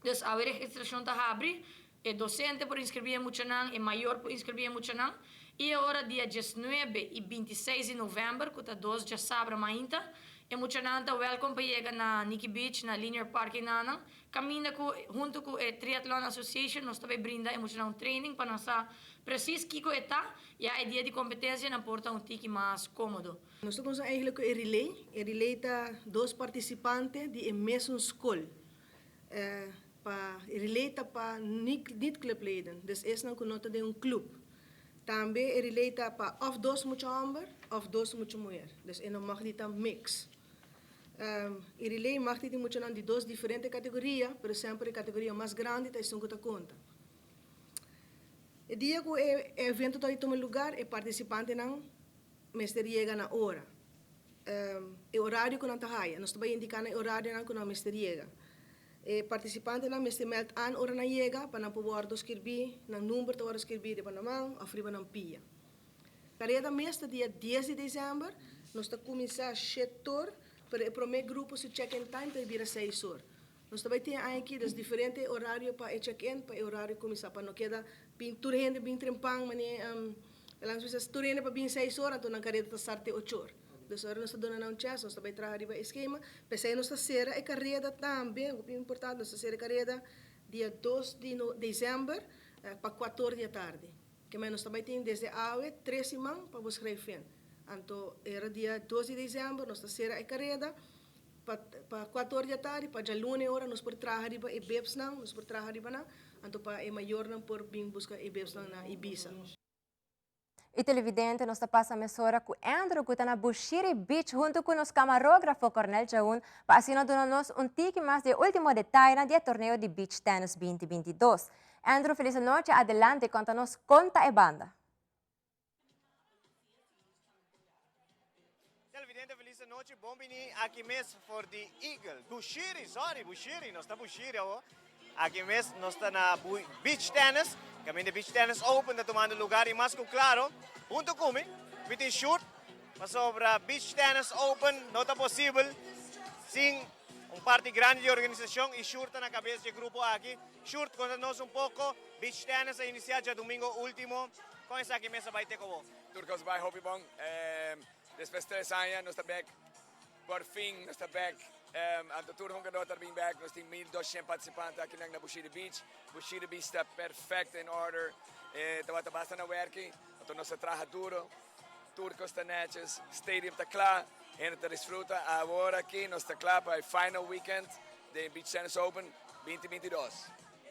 Dus awe registrashon ta habri, e dosente por inskribí e muchanan, e mayor por inskribí e muchanan. I e ora dia 19 i 26 di novèmber, ku ta dos djasabra mainta, e muchanan ta wèlkom pa yega na Nikki Beach, na Linear Park enanan, kaminda ku huntu ku e Triathlon Association nos ta bai brinda e muchanan un training pa nan sa presis kiko e ta, ya e dia di kompetensia nan por ta un tiki mas kómodo. Nos ta kuminsá eigenlijk ku e relay. E relay ta dos partisipante di e mesun skol. Pa e relay ta pa niet clubleden, dus esnan ku no ta den un club. Tambe e relay ta pa òf dos mucha hòmber òf dos mucha muher, dus e no mag di ta mix. E relay mag di tin muchanan di dos diferente kategoria, pero semper e kategoria mas grandi ta esun ku ta konta. E dia ku e evento ta di tuma lugar, e partisipantenan mester yega na ora. E orario ku nan ta haya, nos ta bai indiká nan e orarionan ku nan mester yega. E partisipantenan mester mèld an ora nan yega pa nan por wòrdu skirbí, nan number ta wòrdu skirbí riba nan man òf riba nan pia. Kareda mes ta dia dies di desèmber, nos ta kuminsá shet'or, pero e promé grupo su check-in time ta bira seis'or. Nos ta bai tin aña aki dus diferente orario pa e check-in, pa e orario kuminsá, pa no keda bin tur hende bin trempan manera langs bisa tur hende pa bin seis or anto nan kareda ta start te ocho or. Dus ora nos ta duna nan un chèns nos ta bai traha riba e skema. P'esei nos ta sera e kareda tambe, hopi importante, nos ta sera e kareda dia dos di desèmber pa kuator di atardi. Kemey nos ta bai tin desde awe tres siman pa bo skref in. Anto era dia dos di desèmber nos ta sera e kareda. Pa pa kuater or di atardi, pa djaluna e ora nos por traha riba e bebsnan, nos por traha riba nan, anto pa e mayornan por bin buska e bebsnan na Ibiza. Y televidente, nos ta pasa mesora cu Andrew cu ta na Bushiri Beach hunto cu nos camarógrafo Cornel Jaun pa asina duna nos un tiki mas di e ultimo detayenan di e torneo di Beach Tennis 2022. Andrew, feliz anochi, adelante, conta nos con ta e banda. Televidente feliz anochi, bon bini aki mes for di Eagle. Bushiri, sorry, Bushiri, nos ta Bushiri awo. Aki mes nos ta na Beach Tennis, caminda Beach Tennis Open ta tumando lugar y mas cu claro, hunto cu mi, mi tin Sjoerd, pasobra Beach Tennis Open no ta posibel sin un parti grandi di organisacion y Sjoerd ta na cabes di e grupo aki. Sjoerd, conta nos un poco, Beach Tennis a inicia djadomingo ultimo, con esaki mes a bay te cu bo? Tur cos bay hopi bon. Despues tres aña nos ta bek, por fin nos ta bek. Anto tur hungador ta bin bek. Nos tin 1200 participante akinan na Bushiri Beach. Bushiri Beach ta perfecto in order. E tabata basta na werki, anto nos a traha duro. Tur cos ta netjes, stadium ta cla, hende ta disfruta. Awor aki nos ta cla pa e final weekend den Beach Tennis Open 2022.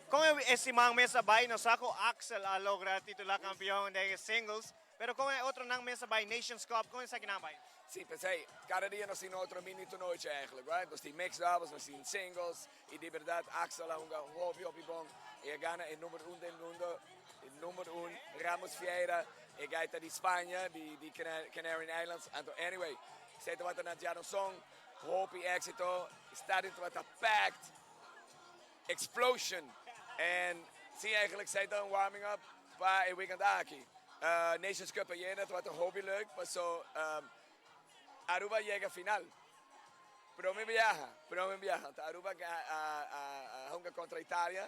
Con e siman mes a bay? Nos sa cu Axel a logra titula campeon den e singles, pero con e otronan mes a bay Nations Cup? Con esakinan a bay? Sí, p'esey cada dia nos tin otro mini toernootje eigenlijk, right? Nos tin mixed doubles, nos tin singles y di berdad Axel a hunga hopi hopi bon y a gana e number un den mundo, e number un Ramos Vieira, e guy ta di Spanja, di di Canarian Islands, anto anyway, esey tabata na djaroson, hopi exito, stadion tabata packed. Explosion en si eigenlijk zij ta un warming up pa e weekend aki. Nations Cup ayera tabata hopi leuk paso Aruba a yega final. Prome biaha, prome biaha ta Aruba a hunga contra Italia.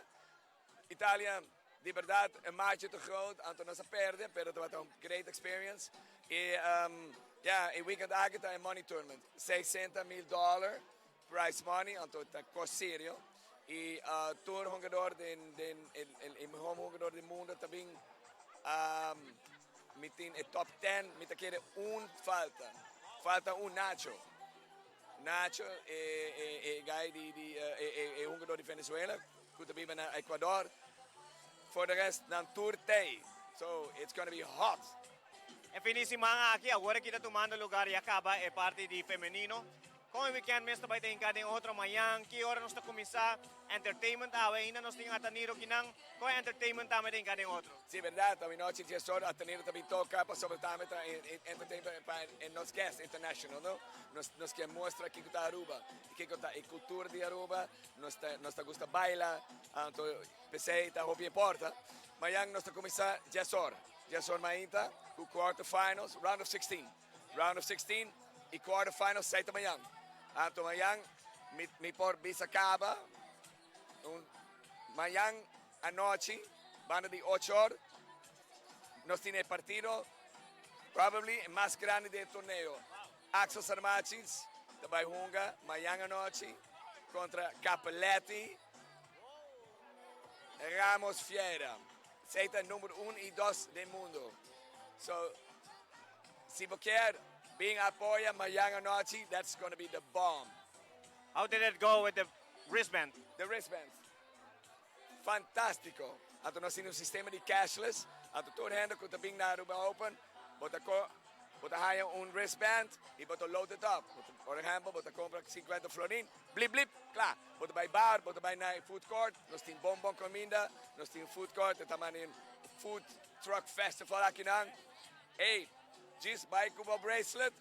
Italia di berdad e maatje te groot anto nos a perde pero tabata un great experience. Y ya e weekend aki ta e money tournament 60,000 dollar. Prize money, anto ta cos serio y tur hungador den den e mihor hungador den mundo ta bin mi tin e top ten mi ta kere un falta falta un Nacho Nacho e e e guy di di e e hungador di Venezuela cu ta biba na Ecuador for de rest nan tur tey so it's gonna be hot. E fin di siman aki awor aki ta tumando lugar ya caba e parti di femenino. Kon e weekend mes ta bai ta hinká den otro mañan? Ki ora nos ta kuminsá entertainment awe? Ainda nos tin Ataniro kinan. Kon e entertainment tambe ta hinká den otro? Sí, bèrdat. Awinochi dies ora Ataniro ta bin toka pasobra tambe ta entertainment pa e nos guest international, no? Nos nos kier muestra kiko ta Aruba, kiko ta e kultura di Aruba. Nos ta nos ta gusta baila, anto p'esei ta hopi importa. Mañan nos ta cuminsa dies or, 10 or mainta cu quarter finals, round of 16. Round of 16 y quarter finals sei ta mañan. Anto mañan mi mi por bisa caba un mañan anochi banda di 8 or nos tin e partido probably e mas grandi den e torneo. Axel Sarmachis ta bay hunga mañan anochi contra Cappelletti Ramos Vieira. Esey ta number un y dos den mundo. So, si bo kier bin apoya mañan anochi, that's gonna be the bomb. How did it go with the wristband? The wristband. Fantastico. Anto nos tin un sistema di cashless. Anto tur hende cu ta bin na Aruba Open, bo ta co, bo ta haya un wristband y bo ta load it up. Por ehempel, bo ta compra 50 florin, blip blip, cla. Bo ta bay bar, bo ta bay na e food court, nos tin bon bon cominda, nos tin food court, e ta manda un food truck festival akinan. Ey, djis bay cu bo bracelet,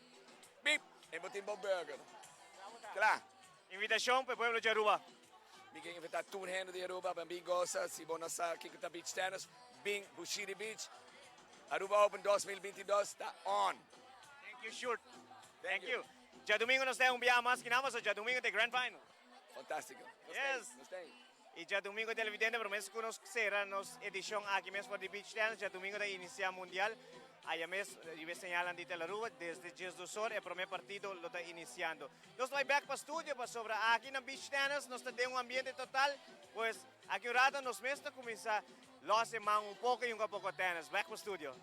bip, en bo tin bo burger. Cla. Invitacion pa e pueblo di Aruba. Mi ke invita tur hende di Aruba pa bin gosa. Si bo no sa kiko ta beach tennis, bin Bushiri Beach. Aruba Open 2022 ta on. Thank you Sjoerd. Thank you. Djadumingo nos ta un biaha mas ki nan paso djadumingo ta e grand final. Fantastico. Nos Yes. ta, nos ta. Y djadumingo televidente prome cu nos cera nos edicion aki mes for di beach tennis djadumingo ta inicia mundial. Aya mes riba e señalnan di Telaruba desde 12 or e prome partido lo ta iniciando. Nos ta bai bek pa studio pasobra aki na Beach Tennis nos ta den un ambiente total, pues aki un rato nos mes ta cuminsa los e man un poco y hunga poco tennis. Bek pa studio.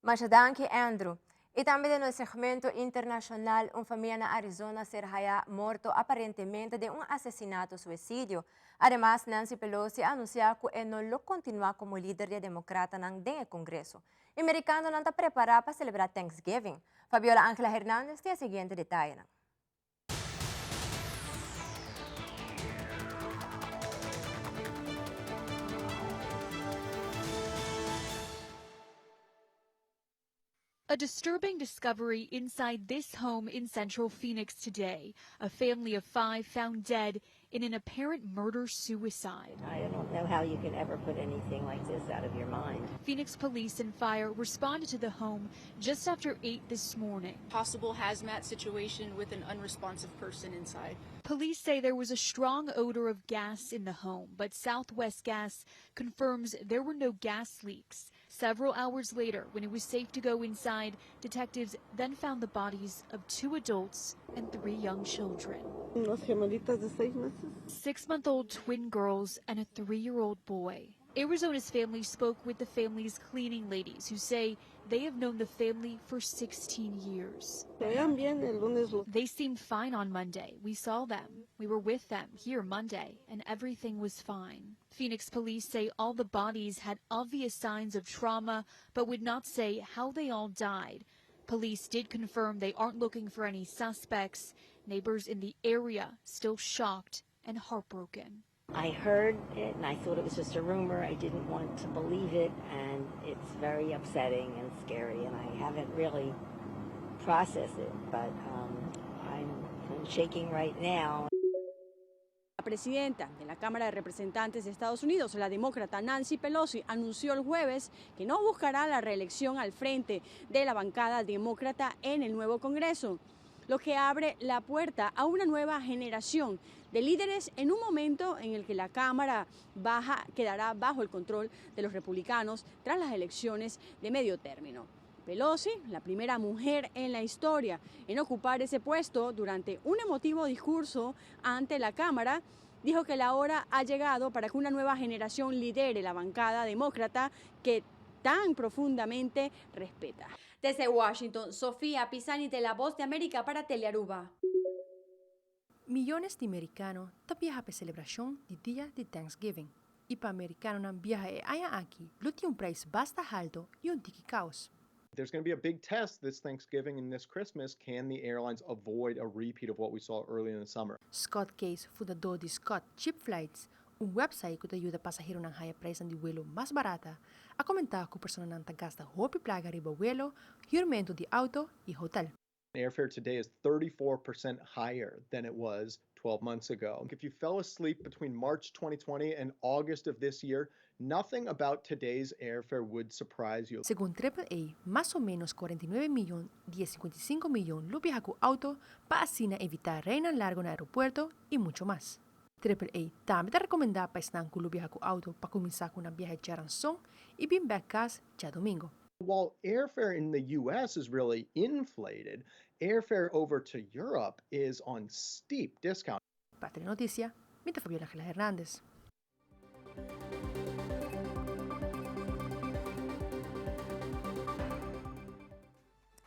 Masha danki, Andrew. Y tambe den nos segmento internacional, un famia na Arizona a ser haya morto aparentemente den un asesinato suicidio. Ademas, Nancy Pelosi a anuncia cu e no lo continua como lider di e democratanan den e Congreso. E mericanonan ta prepara pa celebra Thanksgiving. Fabiola Angela Hernandez tin e siguiente detayenan. A disturbing discovery inside this home in central Phoenix today. A family of five found dead in an apparent murder suicide. I don't know how you can ever put anything like this out of your mind. Phoenix police and fire responded to the home just after 8 this morning. Possible hazmat situation with an unresponsive person inside. Police say there was a strong odor of gas in the home, but Southwest Gas confirms there were no gas leaks. Several hours later, when it was safe to go inside, detectives then found the bodies of two adults and three young children. Six month old twin girls and a three year old boy. Arizona's family spoke with the family's cleaning ladies who say they have known the family for 16 years. They seemed fine on Monday. We saw them. We were with them here Monday, and everything was fine. Phoenix police say all the bodies had obvious signs of trauma, but would not say how they all died. Police did confirm they aren't looking for any suspects. Neighbors in the area still shocked and heartbroken. I heard it and I thought it was just a rumor. I didn't want to believe it, and it's very upsetting and scary, and I haven't really processed it, but um, I'm shaking right now. La presidenta de la Cámara de Representantes de Estados Unidos, la demócrata Nancy Pelosi, anunció el jueves que no buscará la reelección al frente de la bancada demócrata en el nuevo Congreso, lo que abre la puerta a una nueva generación de líderes en un momento en el que la Cámara Baja quedará bajo el control de los republicanos tras las elecciones de medio término. Pelosi, la primera mujer en la historia en ocupar ese puesto durante un emotivo discurso ante la Cámara, dijo que la hora ha llegado para que una nueva generación lidere la bancada demócrata que tan profundamente respeta. Desde Washington, Sofía Pisani de La Voz de América para Telearuba. Miyones di merikano ta biaha pa e selebrashon di dia di Thanksgiving. I pa merikanonan biaha e aña aki lo tin un preis basta halto i un tiki kaos. There's going to be a big test this Thanksgiving and this Christmas. Can the airlines avoid a repeat of what we saw early in the summer? Scott Case, fundadó di Scott Cheap Flights, un website ku ta yuda pasaheronan haña preisnan di vuelo mas barata, a komentá ku personanan ta gasta hopi plaga riba vuelo, hürmentu di outo i hotel. Airfare today is 34% higher than it was 12 months ago. If you fell asleep between March 2020 and August of this year, nothing about today's airfare would surprise you. Segun Triple A, mas o menos 49 miyon di e 55 miyon lo biaha cu auto pa asina evita rijnan largo na aeropuerto y mucho mas. Triple A tambe ta recomenda pa esnan cu lo biaha cu auto pa cuminsa cu nan biahe djaranson y bin bek cas djadomingo. While airfare in the US is really inflated, airfare over to Europe is on steep discount. Pa Telenoticia, mi ta Fabiola Angela Hernandez.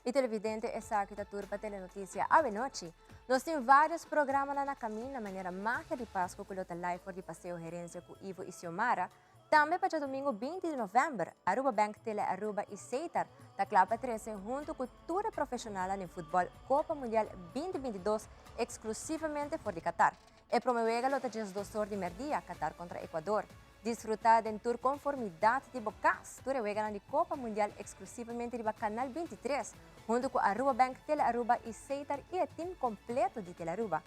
Y televidente esaki ta tur pa Telenoticia awe nochi. Nos tin varios programanan na caminda manera Magia di Pasco cu lo ta live for di Paseo Herencia cu Ivo y Xiomara. Tambe pa djadomingo 20 di november, Aruba Bank Tele Aruba y Setar ta cla pa trece hunto cu tur e profesionalnan den futbol Copa Mundial 2022 exclusivamente for di Qatar. E prome wega lo ta 12 or di merdia, Qatar contra Ecuador. Disfruta den tur conformidad di bo cas tur e weganan di Copa Mundial exclusivamente riba Canal 23, hunto cu Aruba Bank Tele Aruba y Setar y e team completo di Tele Aruba.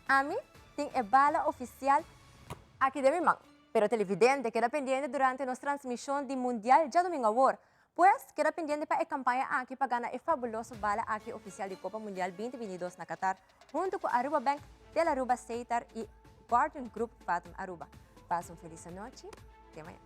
Ami tin e bala oficial aki den mi man. Pero televidente keda pendiente durante nos transmision di Mundial djadomingo awor. Pues, keda pendiente pa e campaña aki pa gana e fabuloso bala aki oficial di Copa Mundial 2022 na Qatar hunto cu Aruba Bank, Tel Aruba, Seitar y Guardian Group Fatum Aruba. Pasa un feliz anochi. Te mañana.